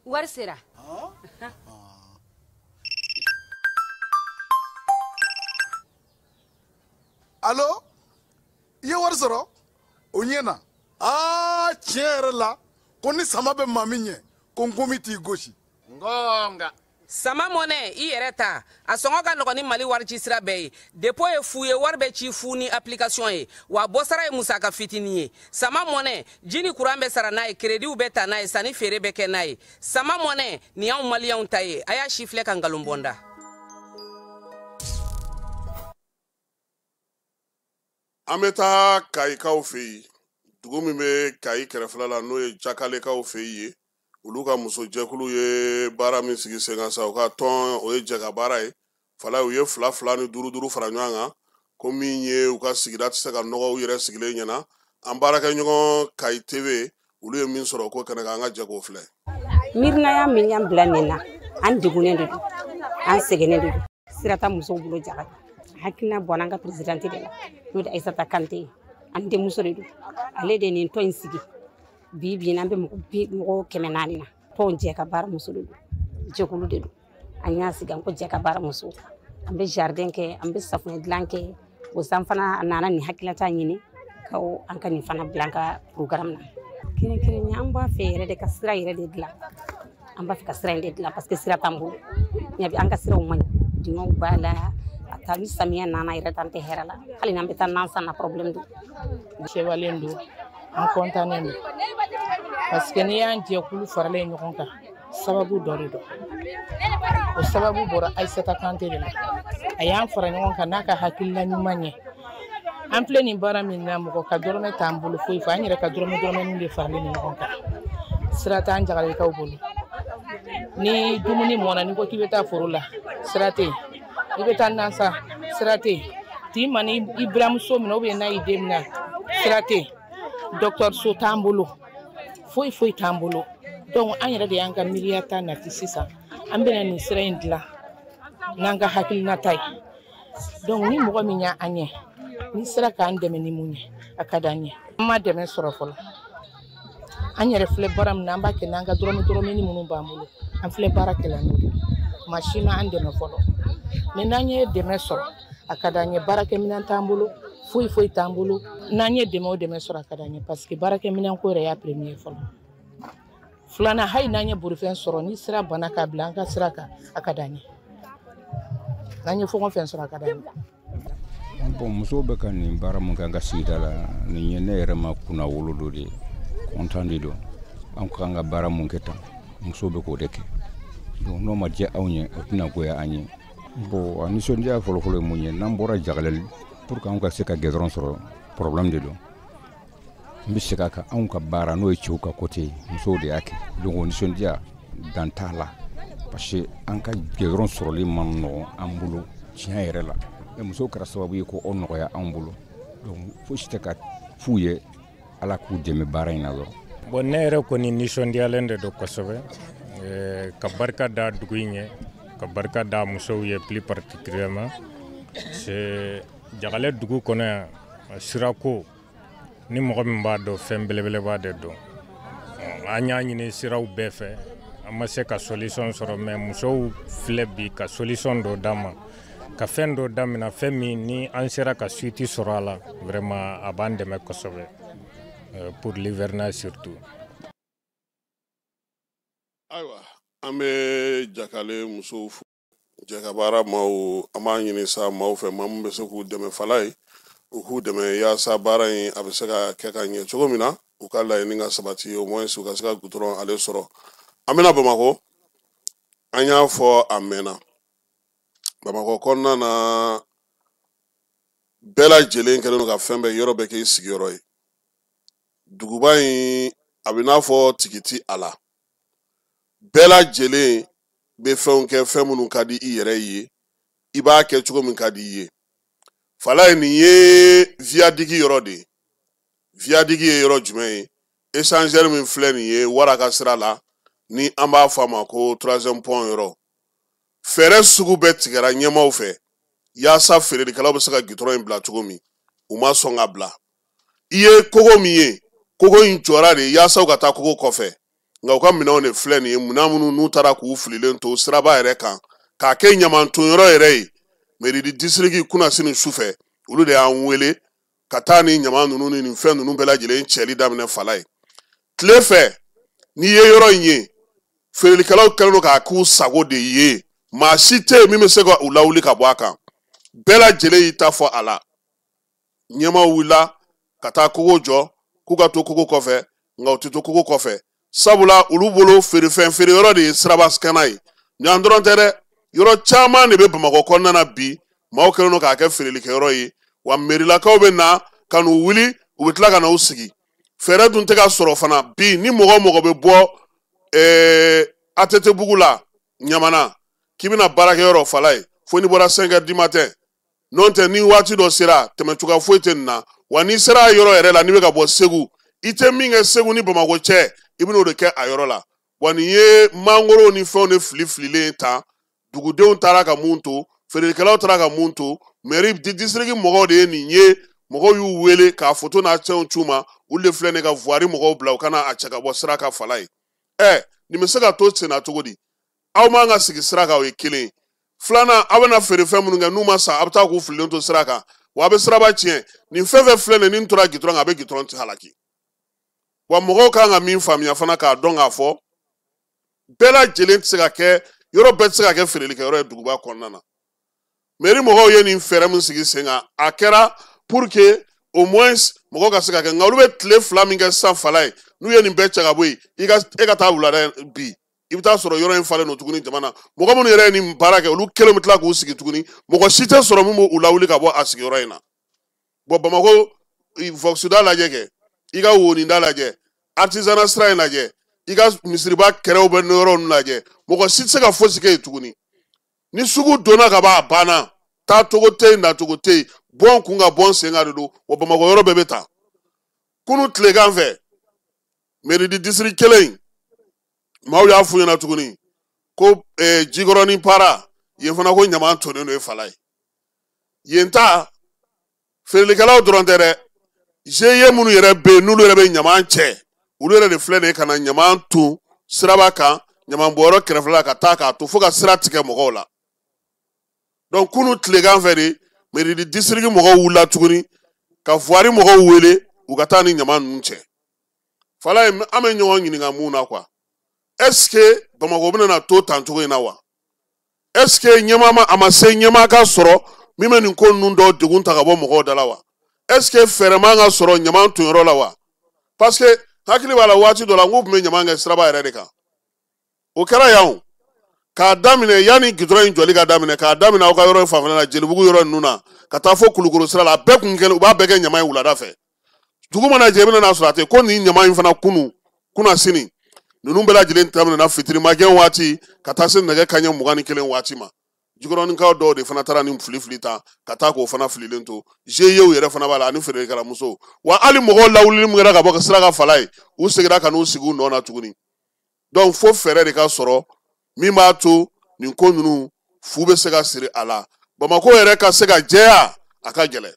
Wari sera. Alo, i ye wari sɔrɔ? O ɲɛna. Aa, tiɲɛ yɛrɛ la, Ko ni sama bɛ maa min ɲɛ, ko nkomi t'i gosi. Ngonga. Sama Mɔnɛ, i yɛrɛ ta, a sɔngɔ ka nɔgɔn ni Mali wari ci sira bɛɛ ye. Dépôt ye fu ye, wari bɛ ci fu ni application ye, wa bɔsara ye musaka fitinin ye. Sama Mɔnɛ, ji ni kuran bɛ sara n'a ye, créditw bɛ ta n'a ye, sanni feere bɛ kɛ n'a ye. Sama Mɔnɛ, nin y'anw maliyɛnw ta ye, a y'a si filɛ ka nkalon bɔ n da. An bɛ taa Kayikaw fɛ yen, dugu min bɛ Kayi kɛrɛfɛla la, n'o ye Jakalekaw fɛ yen. Olu ka musojɛkulu ye baara min sigi sen kan sa, u ka tɔn, o ye jɛka baara ye. Fala, u ye 2 2 ni 5 5 fara ɲɔgɔn kan, ko min ye u ka sigida tɛ se ka nɔgɔ u yɛrɛ sigilen ɲɛna. An baarakɛɲɔgɔn Kayi TV, olu ye min sɔrɔ ko kɛnɛ kan, an ka jɛ k'o filɛ. Miirinaya min y'an bila nin na, an degunnen de don, an sɛgɛnnen de don. Sira tɛ musow bolo Jaga. Hakilina bɔra an ka présidente de la, n'o de Aïssata Kante ye. An denmuso de don, ale de ye nin tɔn in sigi. Bi bi in na, an bɛ mɔgɔ 400 na. Tɔn jɛ ka baara muso de don, jɛkulu de don. An y'a sigi, an ko jɛ ka baara muso. An bɛ jardin kɛ, an bɛ safunɛ dilan kɛ. O san fana, a nana nin hakilinata ɲini ka an ka nin fana bila an ka programme na. Kɛrɛnkɛrɛnnenya, an b'a fɛ yɛrɛ de ka sira yɛrɛ de dilan. An b'a fɛ ka sira in de dilan parce que sira t'an bolo. Ɲabi an ka siraw man ɲi, dingɛw b'a la. A taa ni samiya nana yɛrɛ, t'an tɛ hɛrɛ la. Hali n'an bɛ taa nan san na, problème don. Sewalen don, an kɔntannen don. Parce que n'i y'an jɛkulu faralen ɲɔgɔn kan, sababu dɔ de don. O sababu bɔra Aïssata Kante de la. A y'an fara ɲɔgɔn kan n'a ka hakilina ɲuman ye. An filɛ nin baara min na, mɔgɔ ka dɔrɔmɛ t'an bolo foyi fɛ, an yɛrɛ ka dɔrɔmɛ dɔrɔmɛnin de faralen ɲɔgɔn kan. Sira t'an Jagalekaw bolo. Ni dumuni mɔnna, n'i ko k'i bɛ taa foro la, sira tɛ yen. I bɛ taa nan san, sira tɛ yen. T'i ma ni i buramuso minɛ ou bien n'a y'i den minɛ, sira tɛ yen. Dɔgɔtɔrɔso t'an bolo, foyi foyi t'an bolo. Donc an yɛrɛ de y'an ka miiriya ta nati sisan. An bɛna nin sira in dilan n'an ka hakilinata ye. Donc ni mɔgɔ min y'an ɲɛ, ni sera k'an dɛmɛ ni mun ye, a ka d'an ye. An ma dɛmɛ sɔrɔ fɔlɔ. An yɛrɛ filɛ baara min na, an b'a kɛ n'an ka dɔrɔmɛ dɔrɔmɛnin minnu b'an bolo, an filɛ baara kɛ la n'o ye. Maa si ma an dɛmɛ fɔlɔ. Mais n'an ye dɛmɛ sɔrɔ, a ka d'an ye. Baarakɛminɛn t'an bolo, foyi foyi t'an bolo. N'an ye dɛmɛ o dɛmɛ sɔrɔ, a ka d'an ye, parce que baarakɛminɛn ko yɛrɛ y'a premier fɔlɔ. Filanan, hali n'an ye bolifɛn sɔrɔ, ni sira banna k'a bila an ka sira kan, a ka d'an ye. N'an ye fɛn o fɛn sɔrɔ, a ka d'an ye. Bon, musow bɛ ka nin baara mun kɛ an ka sigida la, nin ye ne yɛrɛ ma kunna wolo dɔ de ye. Kɔntan de don. An ka kan ka baara mun kɛ tan, musow bɛ k'o de kɛ. Donc n'o ma diya anw ye, o tɛna goya an ye. Bon, a nisɔndiya fɔlɔfɔlɔ ye mun ye, n'an bɔra Jagalɛ, pour que anw ka se ka goudron sɔrɔ, problème de don. N bɛ segin a kan, anw ka baara, n'o ye cɛw ka côté ye, musow de y'a kɛ. Donc o nisɔndiya dan t'a la, parce que an ka goudron sɔrɔli man nɔgɔn an bolo tiɲɛ yɛrɛ la. Mais musow kɛra sababu ye k'o nɔgɔya anw bolo. Donc fosi tɛ ka f'u ye, Ala k'u dɛmɛ baara in na dɔrɔn. Bon, ne yɛrɛ kɔni nisɔndiyalen de don kosɛbɛ. Ka barika da dugu in ye, ka barika da musow ye plus particulièrement. C'est Jagalɛ dugu kɔnɔ yan, sirako, ni mɔgɔ min b'a dɔn, fɛn belebeleba de don. An y'a ɲini siraw bɛɛ fɛ, an ma se ka solution sɔrɔ, mais musow filɛ bi ka solution dɔ d'an ma, ka fɛn dɔ daminɛ, fɛn min ni an sera ka suite sɔrɔ a la, vraiment a b'an dɛmɛ kosɛbɛ, pour l'hivernage surtout. Ayiwa, an bɛ Jakale musow fo. Jɛkabaara maaw, an b'a ɲini sa maaw fɛ, maa min bɛ se k'u dɛmɛ fala ye, u k'u dɛmɛ yaasa baara in a bɛ se ka kɛ ka ɲɛ cogo min na, u ka laɲini ka sabati, au moins u ka se ka goudron ale sɔrɔ. An bɛna Bamakɔ, an y'a fɔ a mɛnna. Bamakɔ kɔnɔna na, bɛɛ lajɛlen kɛlen don ka fɛn bɛɛ yɔrɔ bɛɛ k'i sigiyɔrɔ ye. Duguba in a bɛ n'a fɔ tigi ti a la. Bɛɛ lajɛlen bɛ fɛnw kɛ, fɛn minnu ka di i yɛrɛ ye, i b'a kɛ cogo min ka di i ye. Fala ye, nin ye viaduc yɔrɔ de ye. Viaduc ye yɔrɔ jumɛn ye? Échangeur min filɛ nin ye Wara ka sira la, ni an b'a fɔ a ma ko troisième pont yɔrɔ. Fɛɛrɛ sugu bɛɛ tigɛra ɲɛmaaw fɛ yaasa feerelikɛlaw bɛ se ka goudron in bila cogo min, u ma sɔn ka bila. I ye kogo min ye, kogo in jɔra de yaasa u ka taa kogo kɔfɛ. Nka u ka minɛnw de filɛ nin ye, minɛn minnu n'u taara k'u fililen to siraba yɛrɛ kan k'a kɛ ɲamantonyɔrɔ yɛrɛ ye. Mairie du district kunnasini su fɛ, olu de y'an wele ka taa ni ɲama ninnu ni nin fɛn ninnu bɛɛ lajɛlen cɛli daminɛ fala ye. Tile fɛ, N'i ye yɔrɔ in ye, feerelikɛlaw kɛlen don k'a k'u sago de ye. Maa si tɛ yen min bɛ se ka u lawuli ka bɔ a kan. Bɛɛ lajɛlen y'i ta fɔ a la. Ɲɛmaaw wulila ka taa kogo jɔ k'u ka to kogo kɔfɛ, nka u tɛ to kogo kɔfɛ. Sabula olu bolo feerefɛn feereyɔrɔ de ye siraba kana ye. Ɲan dɔrɔn tɛ dɛ, yɔrɔ caman de bɛ Bamakɔ kɔnɔna na bi, maaw kɛlen don k'a kɛ feerelikɛyɔrɔ ye. Wa mɛrilakaw bɛ na ka n'u wuli, u bɛ tila ka n'u sigi. Fɛɛrɛ dun tɛ ka sɔrɔ fana bi, ni mɔgɔ o mɔgɔ bɛ bɔ ATT bugu la Ɲamana k'i bɛna baarakɛyɔrɔ fala ye, fo n'i bɔra 5 heures du matin. N'o tɛ, ni waati dɔ sera, tɛmɛ cogoya foyi tɛ nin na. Wa n'i sera a yɔrɔ yɛrɛ la, n'i bɛ ka bɔ Segu, i tɛ min kɛ Segu ni Bamakɔ cɛ, i bɛn'o de kɛ a yɔrɔ la. Wa nin ye mangoro ni fɛnw de fili fililen ta, dugudenw taara ka mun to, feerelikɛlaw taara ka mun to, mairie district mɔgɔw de ye nin ye. Mɔgɔw y'u wele k'a foto n'a cɛnw c'u ma, olu de filɛ nin ka voirie mɔgɔw bila u kana a cɛ ka bɔ sira kan fala ye. Nin bɛ se ka to sen na cogo di? Aw man ka sigi sira kan, o ye kelen ye. Filanan, aw bɛna feerefɛn minnu kɛ n'u ma san, aw bɛ taa k'u fililen to sira kan, wa a bɛ siraba tiɲɛ. Nin fɛn fɛn filɛ nin ye, ni tora gidɔrɔn kan, a bɛ gidɔrɔn halaki. Wa mɔgɔw kan ka min faamuya fana, k'a dɔn k'a fɔ bɛɛ lajɛlen tɛ se ka kɛ, yɔrɔ bɛɛ tɛ se ka kɛ feerelikɛyɔrɔ ye duguba kɔnɔna na. Mairie mɔgɔw ye nin fɛɛrɛ min sigi sen kan, a kɛra pour que au moins mɔgɔw ka se ka kɛ. Nka olu bɛ tile 2 min kɛ sisan fala ye, n'u ye nin bɛɛ cɛ ka bɔ yen, e ka taa wulada bi, i bɛ taa sɔrɔ yɔrɔ in falen don tuguni jama na. Mɔgɔ minnu yɛrɛ ye nin baara kɛ, olu kelen bɛ tila k'u sigi tuguni, mɔgɔ si tɛ sɔrɔ min b'u lawuli ka bɔ a sigiyɔrɔ in na. Bon, Bamakɔ Voxuda lajɛ kɛ, i ka Woninda lajɛ, artisanat sira in lajɛ, i ka misiriba kɛrɛw bɛ yɔrɔ ninnu lajɛ, mɔgɔ si tɛ se ka fosi kɛ yen tuguni. Ni sugu donna ka ban, a banna, taa cogo tɛ yen, na cogo tɛ yen, bɔn kun ka bɔn sen kan de don. Wa Bamakɔ yɔrɔ bɛɛ bɛ ta. Kunun tilegan fɛ, mairie du district kelen in, maaw y'a f'u ɲɛna tuguni ko Jikɔrɔni para yen fana ko ɲaman tonnen don ye fala ye. Yen ta feerelikɛlaw dɔrɔn tɛ dɛ, GIE minnu yɛrɛ bɛ yen n'olu yɛrɛ bɛ ɲaman cɛ, olu yɛrɛ de filɛ nin ye ka na ɲaman ton siraba kan, ɲaman bɔyɔrɔ kɛrɛfɛla la, ka taa k'a to fo ka sira tigɛ mɔgɔw la. Donc kunun tilegan fɛ de, mairie du district mɔgɔw wulila tuguni ka voirie mɔgɔw wele u ka taa ni ɲaman ninnu cɛ. Fala ye, an bɛ ɲɔgɔn ɲininka mun na quoi? Est-ce que Bamakɔ bɛna na to tan cogo in na wa? Est-ce que ɲɛmaa ma, a ma se ɲɛmaa ka sɔrɔ min bɛ nin ko ninnu dɔw degun ta ka bɔ mɔgɔw da la wa? Est-ce que fɛɛrɛ man ka sɔrɔ ɲaman tonyɔrɔ la wa? Parce que hakili b'a la waati dɔ la, n k'u tun bɛ ɲaman kɛ siraba yɛrɛ de kan. O kɛra yan o. K'a daminɛ yanni gidɔrɔn in jɔli ka daminɛ, k'a daminɛ aw ka yɔrɔ in fanfɛla la, Jelibugu yɔrɔ ninnu na, ka taa fo Kulukoro sira la, a bɛɛ kun kɛlen, u b'a bɛɛ kɛ ɲaman ye wulada fɛ. Dugu mana jɛ, i bɛna n'a sɔrɔ a tɛ ko nin ɲaman in fana kunun kunna sini. Ninnu bɛɛ lajɛlen daminɛna fitirimakɛ waati ka taa se nɛgɛ kanɲɛ 21 waati ma. Jikɔrɔnikaw dɔw de fana taara nin fili fili ta ka taa k'o fana fililen to. GIE yɛrɛ fana b'a la ani feerelikɛlamusow. Wa hali mɔgɔw lawulili min kɛra ka bɔ sira ka fala ye, u seginna ka n'u sigi u nɔ na tuguni. Donc fo fɛɛrɛ de ka sɔrɔ min b'a to nin ko ninnu fu bɛ se ka siri a la. Bamakɔ yɛrɛ ka se ka jɛya, a ka gɛlɛn.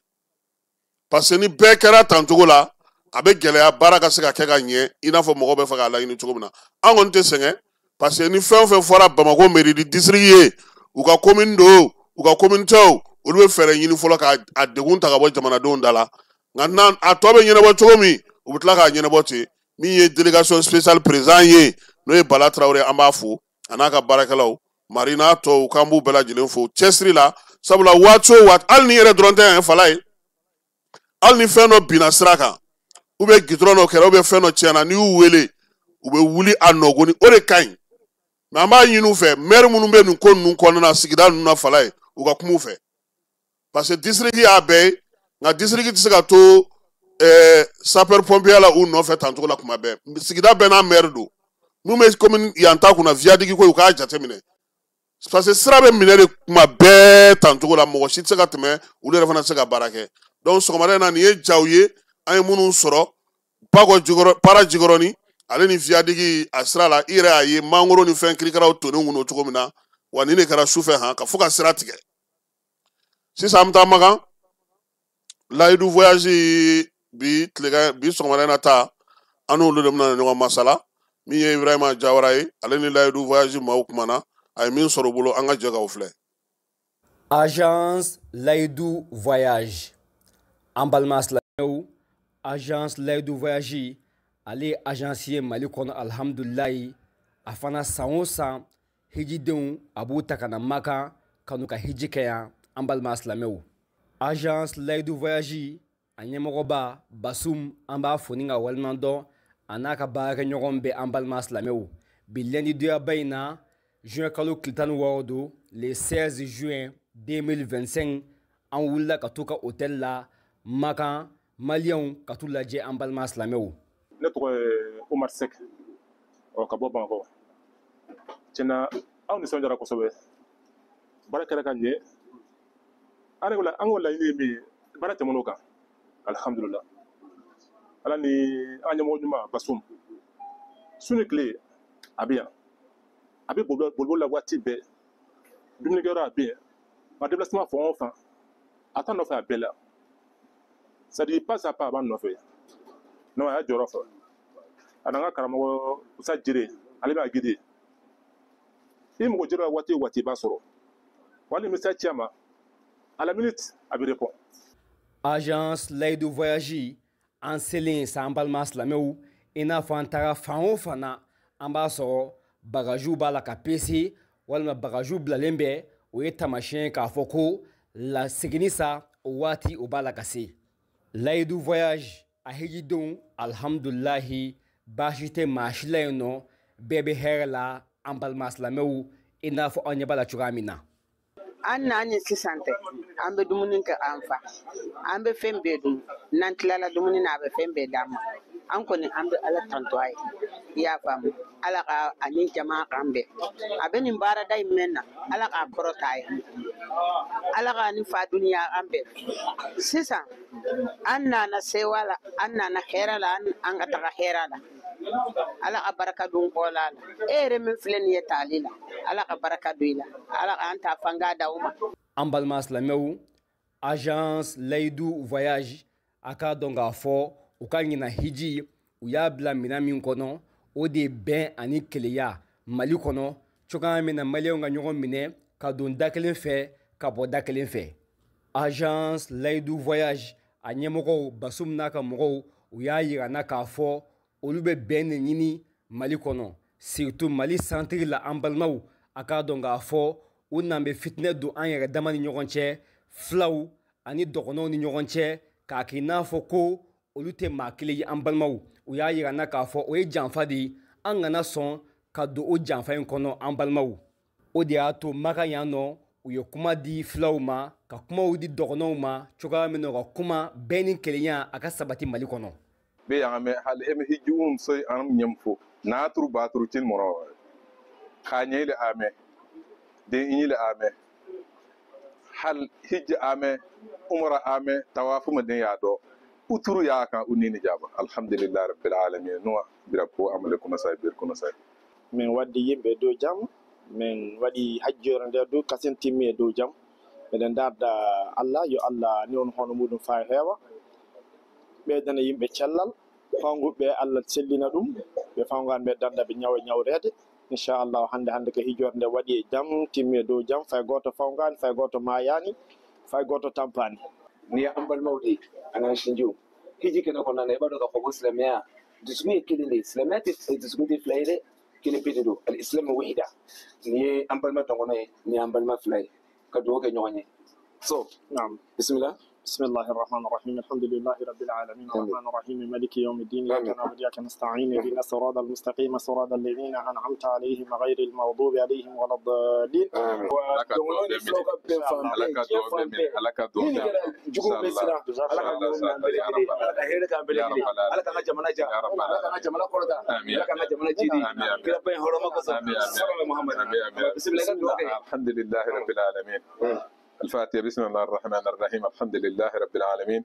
Parce que ni bɛɛ kɛra tan cogo la, a bɛ gɛlɛya baara ka se ka kɛ ka ɲɛ i n'a fɔ mɔgɔw bɛ fɛ k'a laɲini cogo min na. An kɔni tɛ sɛgɛn, parce que ni fɛn o fɛn fɔra Bamakɔ mairie du district ye, u ka commune don, u ka commune tɛ o, olu bɛ fɛɛrɛ ɲini fɔlɔ k'a degun ta ka bɔ jamanadenw da la. Nka n'a a tɔ bɛ ɲɛnabɔ cogo min, u bɛ tila k'a ɲɛnabɔ ten. Min ye délégation spéciale président ye, n'o ye Bala Tarawele, an b'a fo a n'a ka baarakɛlaw, Mari n'a tɔw, k'an b'u bɛɛ lajɛlen fo cɛsiri la. Sabula waati o waati, hali ni yɛrɛ dɔrɔn tɛ yan fala ye, hali ni fɛn dɔ binna sira kan, ou bien gidɔrɔn dɔ kɛra, ou bien fɛn dɔ tiɲɛna, n'i y'u wele, u bɛ wuli a nɔgɔni, o de ka ɲi. Mais an b'a ɲini u fɛ, maire minnu bɛ nin ko ninnu kɔnɔna na, sigida ninnu na fala ye, u ka kuma u fɛ. Parce que district y'a bɛɛ ye, nka district tɛ se ka to sapeur pompier la u nɔfɛ tan cogo la kuma bɛɛ. Sigida bɛɛ n'a maire don. Mun bɛ commune yan ta kunna, viaduc ko, u k'a jateminɛ. Parce que sira bɛ minɛ de kuma bɛɛ tan cogo la, mɔgɔ si tɛ se ka tɛmɛ, olu yɛrɛ fana tɛ se ka baara kɛ. Donc sɔgɔmada in na, nin ye jaw ye, an ye minnu sɔrɔ Bakɔ Jikɔrɔ, Para Jikɔrɔni, ale ni viaduc a sira la, i yɛrɛ y'a ye mangoro ni fɛn kirikaraw tonnen kun don cogo min na, wa nin de kɛra sufɛ han ka fo ka sira tigɛ. Sisan an bɛ taa Makan, Layidu voyage bi tilegan, bi sɔgɔmada in na ta, an n'olu de bɛna ɲɔgɔn masala. Min ye Ibrahima Jawara ye, ale ni Layidu voyage maaw kumana, a ye min sɔrɔ u bolo, an ka jɛ k'aw filɛ. Agence Layidu voyage, an balima silamɛw, agence Layidu voyage Ale ye agence ye Mali kɔnɔ, alhamdulilayi. A fana san o san hijidenw a b'u ta ka na Makan ka n'u ka hiji kɛ yan, an balima silamɛw. Agence Layidu Voyage a ɲɛmɔgɔba Basum, an b'a fo ni ka waleɲuman dɔn, a n'a ka baarakɛɲɔgɔn bɛɛ, an balima silamɛw. Bi lundi ba in na, juin kalo tile 16 don, le 16 juin 2025, an wulila ka t'u ka hôtel la Makan, maliyɛnw ka t'u lajɛ, an balima silamɛw. Ne tɔgɔ ye Omar Sek, ɔ ka bɔ Bamakɔ. Tiɲɛna, aw nisɔndiyara kosɛbɛ, baara kɛra ka ɲɛ. An yɛrɛ an ka laɲini ye min ye, baara tɛmɛn'o kan, alihamudulila. Ala ni an ɲɛmɔgɔ ɲuman Basum, su ni tile a bɛ yan, a bɛ boliboli la waati bɛɛ, dumunikɛyɔrɔ a bɛ yen, a déplacement fan o fan a t'a nɔfɛ, a bɛɛ la, c'est à dire pas à pas a b'an nɔfɛ. Non, a y'a jɔyɔrɔ fɛ. A n'an ka karamɔgɔ Musa Jire, ale b'a guider. I mago jɔra waati o waati, i b'a sɔrɔ wali message ci a ma, à la minute a bɛ répond. Agence Layidu Voyage, an selen sa, an balima silamɛw, i n'a fɔ an taara fan o fan na, an b'a sɔrɔ bagajiw b'a la ka pese walima bagajiw bilalen bɛ. O ye taamasiyɛn k'a fɔ ko la seginni sa o waati o b'a la ka se. Layidu Voyage a hijidenw, alhamdulilahi, baasi tɛ maa si la yen nɔ, bɛɛ bɛ hɛrɛ la, an balima silamɛw, i n'a fɔ aw ɲɛ b'a la cogoya min na. An n'an ni sisan tɛ, an bɛ dumuni kɛ, an fa, an bɛ fɛn bɛɛ dun. N'an tilala dumuni na, a bɛ fɛn bɛɛ d'an ma. An kɔni, an bɛ Ala tanto a ye, i y'a faamu. Ala ka ani jama k'an bɛn. A bɛ nin baarada in mɛn na, Ala k'a kɔrɔta a ye, Ala k'a ni fa duniya an bɛn. Sisan an nana sewa la, an nana hɛrɛ la, an ka taga hɛrɛ la. Ala ka baraka don kɔ la. E yɛrɛ min filɛ nin ye taali la, Ala ka baraka don i la, Ala k'an ta fanga d'aw ma. An balima silamɛw, agence Layidu Voyage, a k'a dɔn k'a fɔ u ka ɲina hiji, u y'a bila minɛn min kɔnɔ, o de ye bɛn ani keleya Mali kɔnɔ, cogoya min na maliyɛnw ka ɲɔgɔn minɛ ka don da kelen fɛ ka bɔ da kelen fɛ. Agence Layidu Voyage a ɲɛmɔgɔw Basum n'a ka mɔgɔw, u y'a yira n na k'a fɔ olu bɛ bɛn de ɲini Mali kɔnɔ, surtout Mali santiri la. An balimaw, a k'a dɔn k'a fɔ u nan bɛ fitinɛ don an yɛrɛ dama ni ɲɔgɔn cɛ, filaw ani dɔgɔnɔw ni ɲɔgɔn cɛ, k'a k'i n'a fɔ ko olu tɛ maa kelen ye. An balimaw, u y'a yira n na k'a fɔ o ye janfa de ye, an kana sɔn ka don o janfa in kɔnɔ, an balimaw. O de y'a to Maka yan nɔ, u ye kuma di filaw ma, ka kumaw di dɔgɔnɔw ma, cogoya min na u ka kuma bɛɛ ni kelenya a ka sabati Mali kɔnɔ. Be yãame hal em hiji wum soy ãnem yẽmb fo naatr baatr tɩn morɔ ka yẽele ame den yẽle ame hal hijj ame umra ame tawafu ma den yaa dɔ uturu yaa kan u nini jaba, alhamdulillah rabbil alamin. Nuwa bira ko amale kono say bir kono say. Min waddi yimɓe dow jam, min waɗi hajjore nde dow kasen timmi e dow jam. Miɗen darda Allah yo Allah ni on hono muɗum fa heewa, ɓeydana yimɓe cellal fawguɓe, Allah sellina ɗum ɓe fawgani ɓe danda ɓe ñawa ñawrede inchallah. Hande hande ko hijorde nde waɗi e jam, timmi e dow jam, fay goto fawgani, fay goto mayani, fay goto tampani. Ni ye an balimaw de ye, an k'an sinjiw hiji kɛnɛ kɔnɔna na. I b'a dɔn k'a fɔ ko silamɛya dusukun ye kelen de ye, silamɛya tɛ dusukun tɛ fila ye dɛ, kelen pe de don, al-islamu wahida. Nin ye an balima dɔgɔnɔ ye, nin ye an balima fila ye, ka dugawu kɛ ɲɔgɔn ye. So naam, bisimila. بسم الله الرحمن الرحيم، الحمد لله رب العالمين، الرحمن الرحيم، مالك يوم الدين، إياك نعبد وإياك نستعين، اهدنا الصراط المستقيم، صراط الذين أنعمت عليهم غير المغضوب عليهم ولا الضالين. Ala ka dugawu bɛɛ minɛ, Ala ka dugawu Ni kɛra juguw bɛ siran, Ala ka dugawu minɛ an bɛɛ lajɛlen, Ala ka hɛrɛ k'an bɛɛ lajɛlen, Ala k'an ka jamana ja, Ala k'an ka jamana kɔrɔta, Ala k'an ka jamana jidi kiraba in hɔrɔma kosɔn, sallallahu Muhammad. Bisimila, i ka dugawu kɛ. الحمد لله رب العالمين. الفاتحة. بسم الله الرحمن الرحيم، الحمد لله رب العالمين،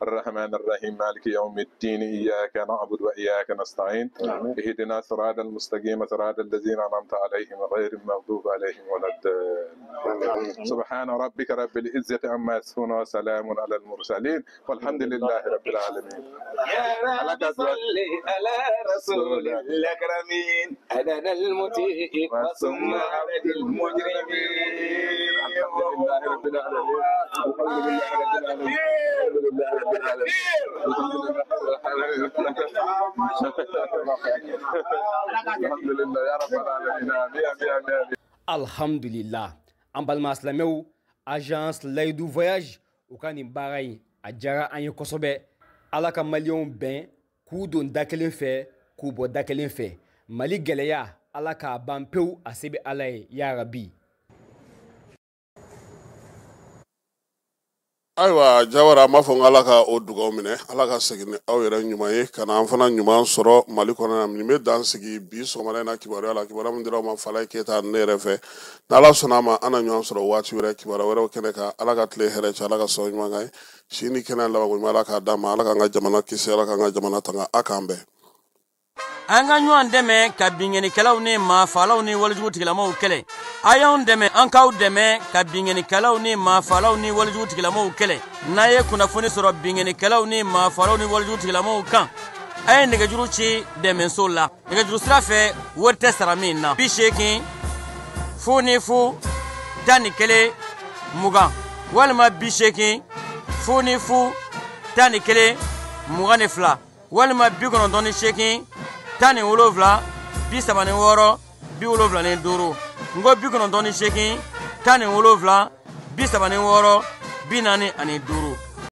الرحمن الرحيم، مالك يوم الدين، إياك نعبد وإياك نستعين، اهدنا صراط المستقيم، صراط الذين أنعمت عليهم غير المغضوب عليهم ولا الضالين. سبحان ربك رب العزة عما يصفون وسلام على المرسلين والحمد لله رب العالمين. يا رب صل على رسول الأكرمين أدنى المطيع وثم على المجرمين. الحمد لله. رب العالمين، الحمد لله رب العالمين، الحمد لله رب العالمين، الحمد لله يا رب العالمين. آمين آمين آمين. Alhamdulillah, an balima silamɛw, agence Layidu Voyage u ka nin baara in a diyara an ye kosɛbɛ. Ala ka maliyɛnw bɛn k'u don da kelen fɛ k'u bɔ da kelen fɛ. Mali gɛlɛya Ala k'a ban pewu, a se bɛ Ala ye ya rabi. Ayiwa Jawara, an b'a fɔ n ko Ala ka o dugawu minɛ, Ala ka segin ni aw yɛrɛ ɲuman ye ka na an fana ɲuman sɔrɔ Mali kɔnɔ yan. Nin bɛ dan sigi bi sɔgɔmada in na kibaruya la, kibaruya min dira aw ma Falaye Keyita ne yɛrɛ fɛ. N'Ala sɔnna a ma, an na ɲɔgɔn sɔrɔ waati wɛrɛ kibaruya wɛrɛw kɛnɛ kan. Ala ka tile hɛrɛ cɛ, Ala ka sɔn ɲuman kan ye, si ni kɛnɛya labanko ɲuman Ala k'a d'an ma, Ala k'an ka jamana kisi, Ala k'an ka jamana tanga, a k'an bɛn. An ka ɲɔgɔn dɛmɛ ka binkannikɛlaw ni maafaalaw ni walejugu tigilamaw kɛlɛ. A y'anw dɛmɛ, an k'aw dɛmɛ ka binkannikɛlaw ni maafaalaw ni walejugu tigilamaw kɛlɛ. N'a ye kunnafoni sɔrɔ binkannikɛlaw ni maafaalaw ni walejugu tigilamaw kan, a ye nɛgɛjuru ci dɛmɛso la. Nɛgɛjuru sira fɛ, wari tɛ sara min na. 80 0 0 11 20 walima 80 0 0 11 22 walima 98 17 36 75. N ko 98 17 36 45.